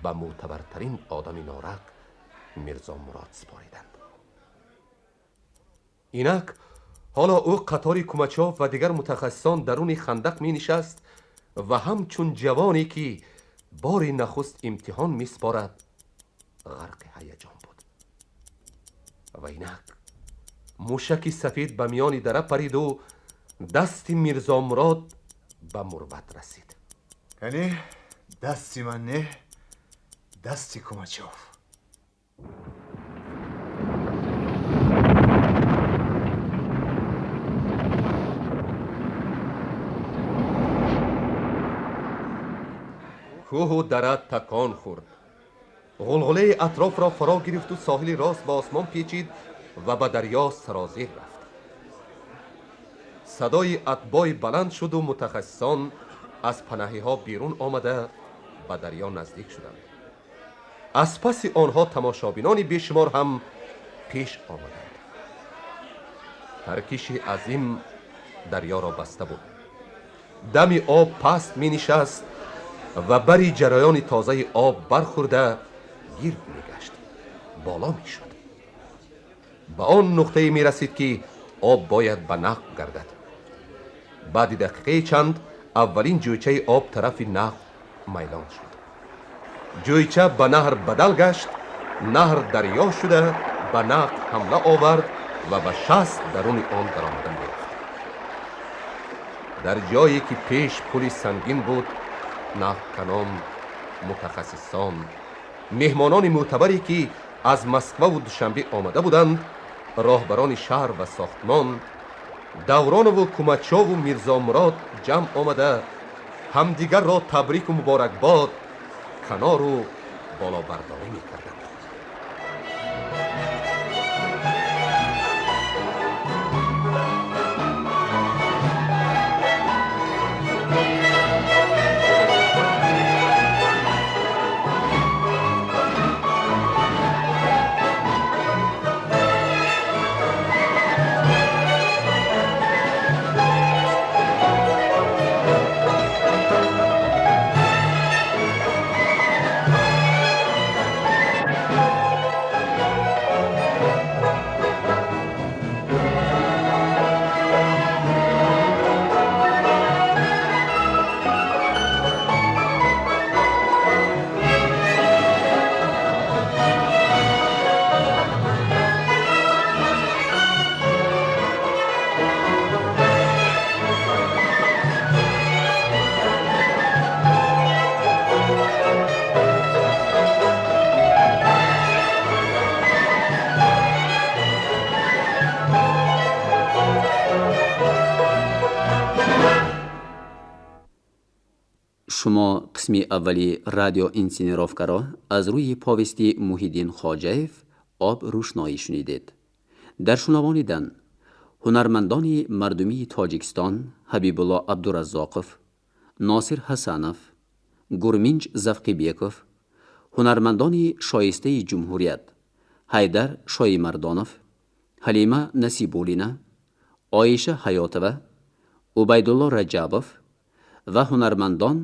B: ба мӯътабартарин одами Норак, Мирзо Мурод супориданд. Инак ҳоло ӯ қатори Кумачов ва дигар мутахассисон даруни хандақ менишаст ва ҳамчун ҷавоне, ки бори нахуст имтиҳон месупорад, ғарқи ҳаяҷон буд. Ва инак мушаки сафед ба миёни дара париду дасти Мирзомурод ба мурват расид.
G: Яъне дасти ман не, дасти Кумачов.
B: Кӯҳу дара такон хӯрд. Ғулғулаи атрофро фаро гирифту соҳили рост ба осмон печид ва ба дарьё сарозир рафт. Садои атбой баланд шуду мутахассисон аз панаҳиҳо берун омада, ба дарьё наздик шуданд. Аз паси онҳо тамошобинони бешумор ҳам пеш омаданд. Таркиши азим дарьёро баста буд. Дами об паст менишаст ва бари ҷараёни тозаи об бархӯрда гирд мегашт, боло мешуд, ба он нуқтае мерасид, ки об бояд ба нақб гардад. Баъди дақиқаи чанд аввалин ҷӯчаи об тарафи нақб майлон шуд. Ҷӯйча ба наҳр бадал гашт, наҳр дарё шуда ба нақб ҳамла овард ва ба 60 даруни он даромада меёфт. Дар ҷое ки пеш пули сангин буд, нақбканон, мутахассисон, меҳмонони мӯътабаре ки аз Москваву Душанбе омада буданд, роҳбарони шаҳр ва сохтмон, Давронову Кумачову Мирзомурод ҷамъ омада ҳамдигарро табрику муборакбод, канору болобардорӣ мекарданд.
A: Шумо қисми аввали радиоинсценировкаро аз рӯи повести Муҳиддин Хоҷаев «Об рӯшноӣ» шунидед. Дар шунавонидан ҳунармандони мардумии Тоҷикистон Ҳабибулло Абдураззоқов, Носир Ҳасанов, Гурминҷ Завқибеков, ҳунармандони шоистаи ҷумҳурият Ҳайдар Шоимардонов, Ҳалима Насибуллина, Оиша Ҳаётова, Убайдулло Раҷабов ва ҳунармандон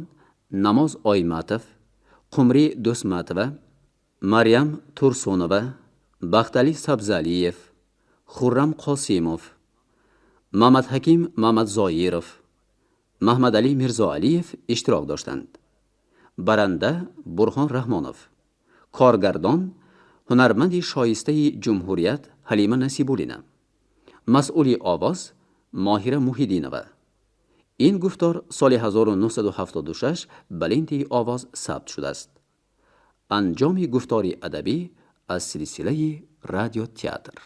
A: Намоз Ойматов, Қумрӣ Дӯстматова, Марьям Турсунова, Бахталӣ Сабзалиев, Хуррам Қосимов, Мамадҳаким Мамадзоиров, Маҳмадалӣ Мирзоалиев иштирок доштанд. Баранда Бурҳон Раҳмонов, коргардон ҳунарманди шоистаи ҷумҳурият Ҳалима Насибуллина, масъули овоз Моҳира Муҳиддинова. Ин гуфтор соли 1976 ба лентаи овоз сабт шудааст. Анҷоми гуфтори адабӣ аз силсилаи радиотеатр.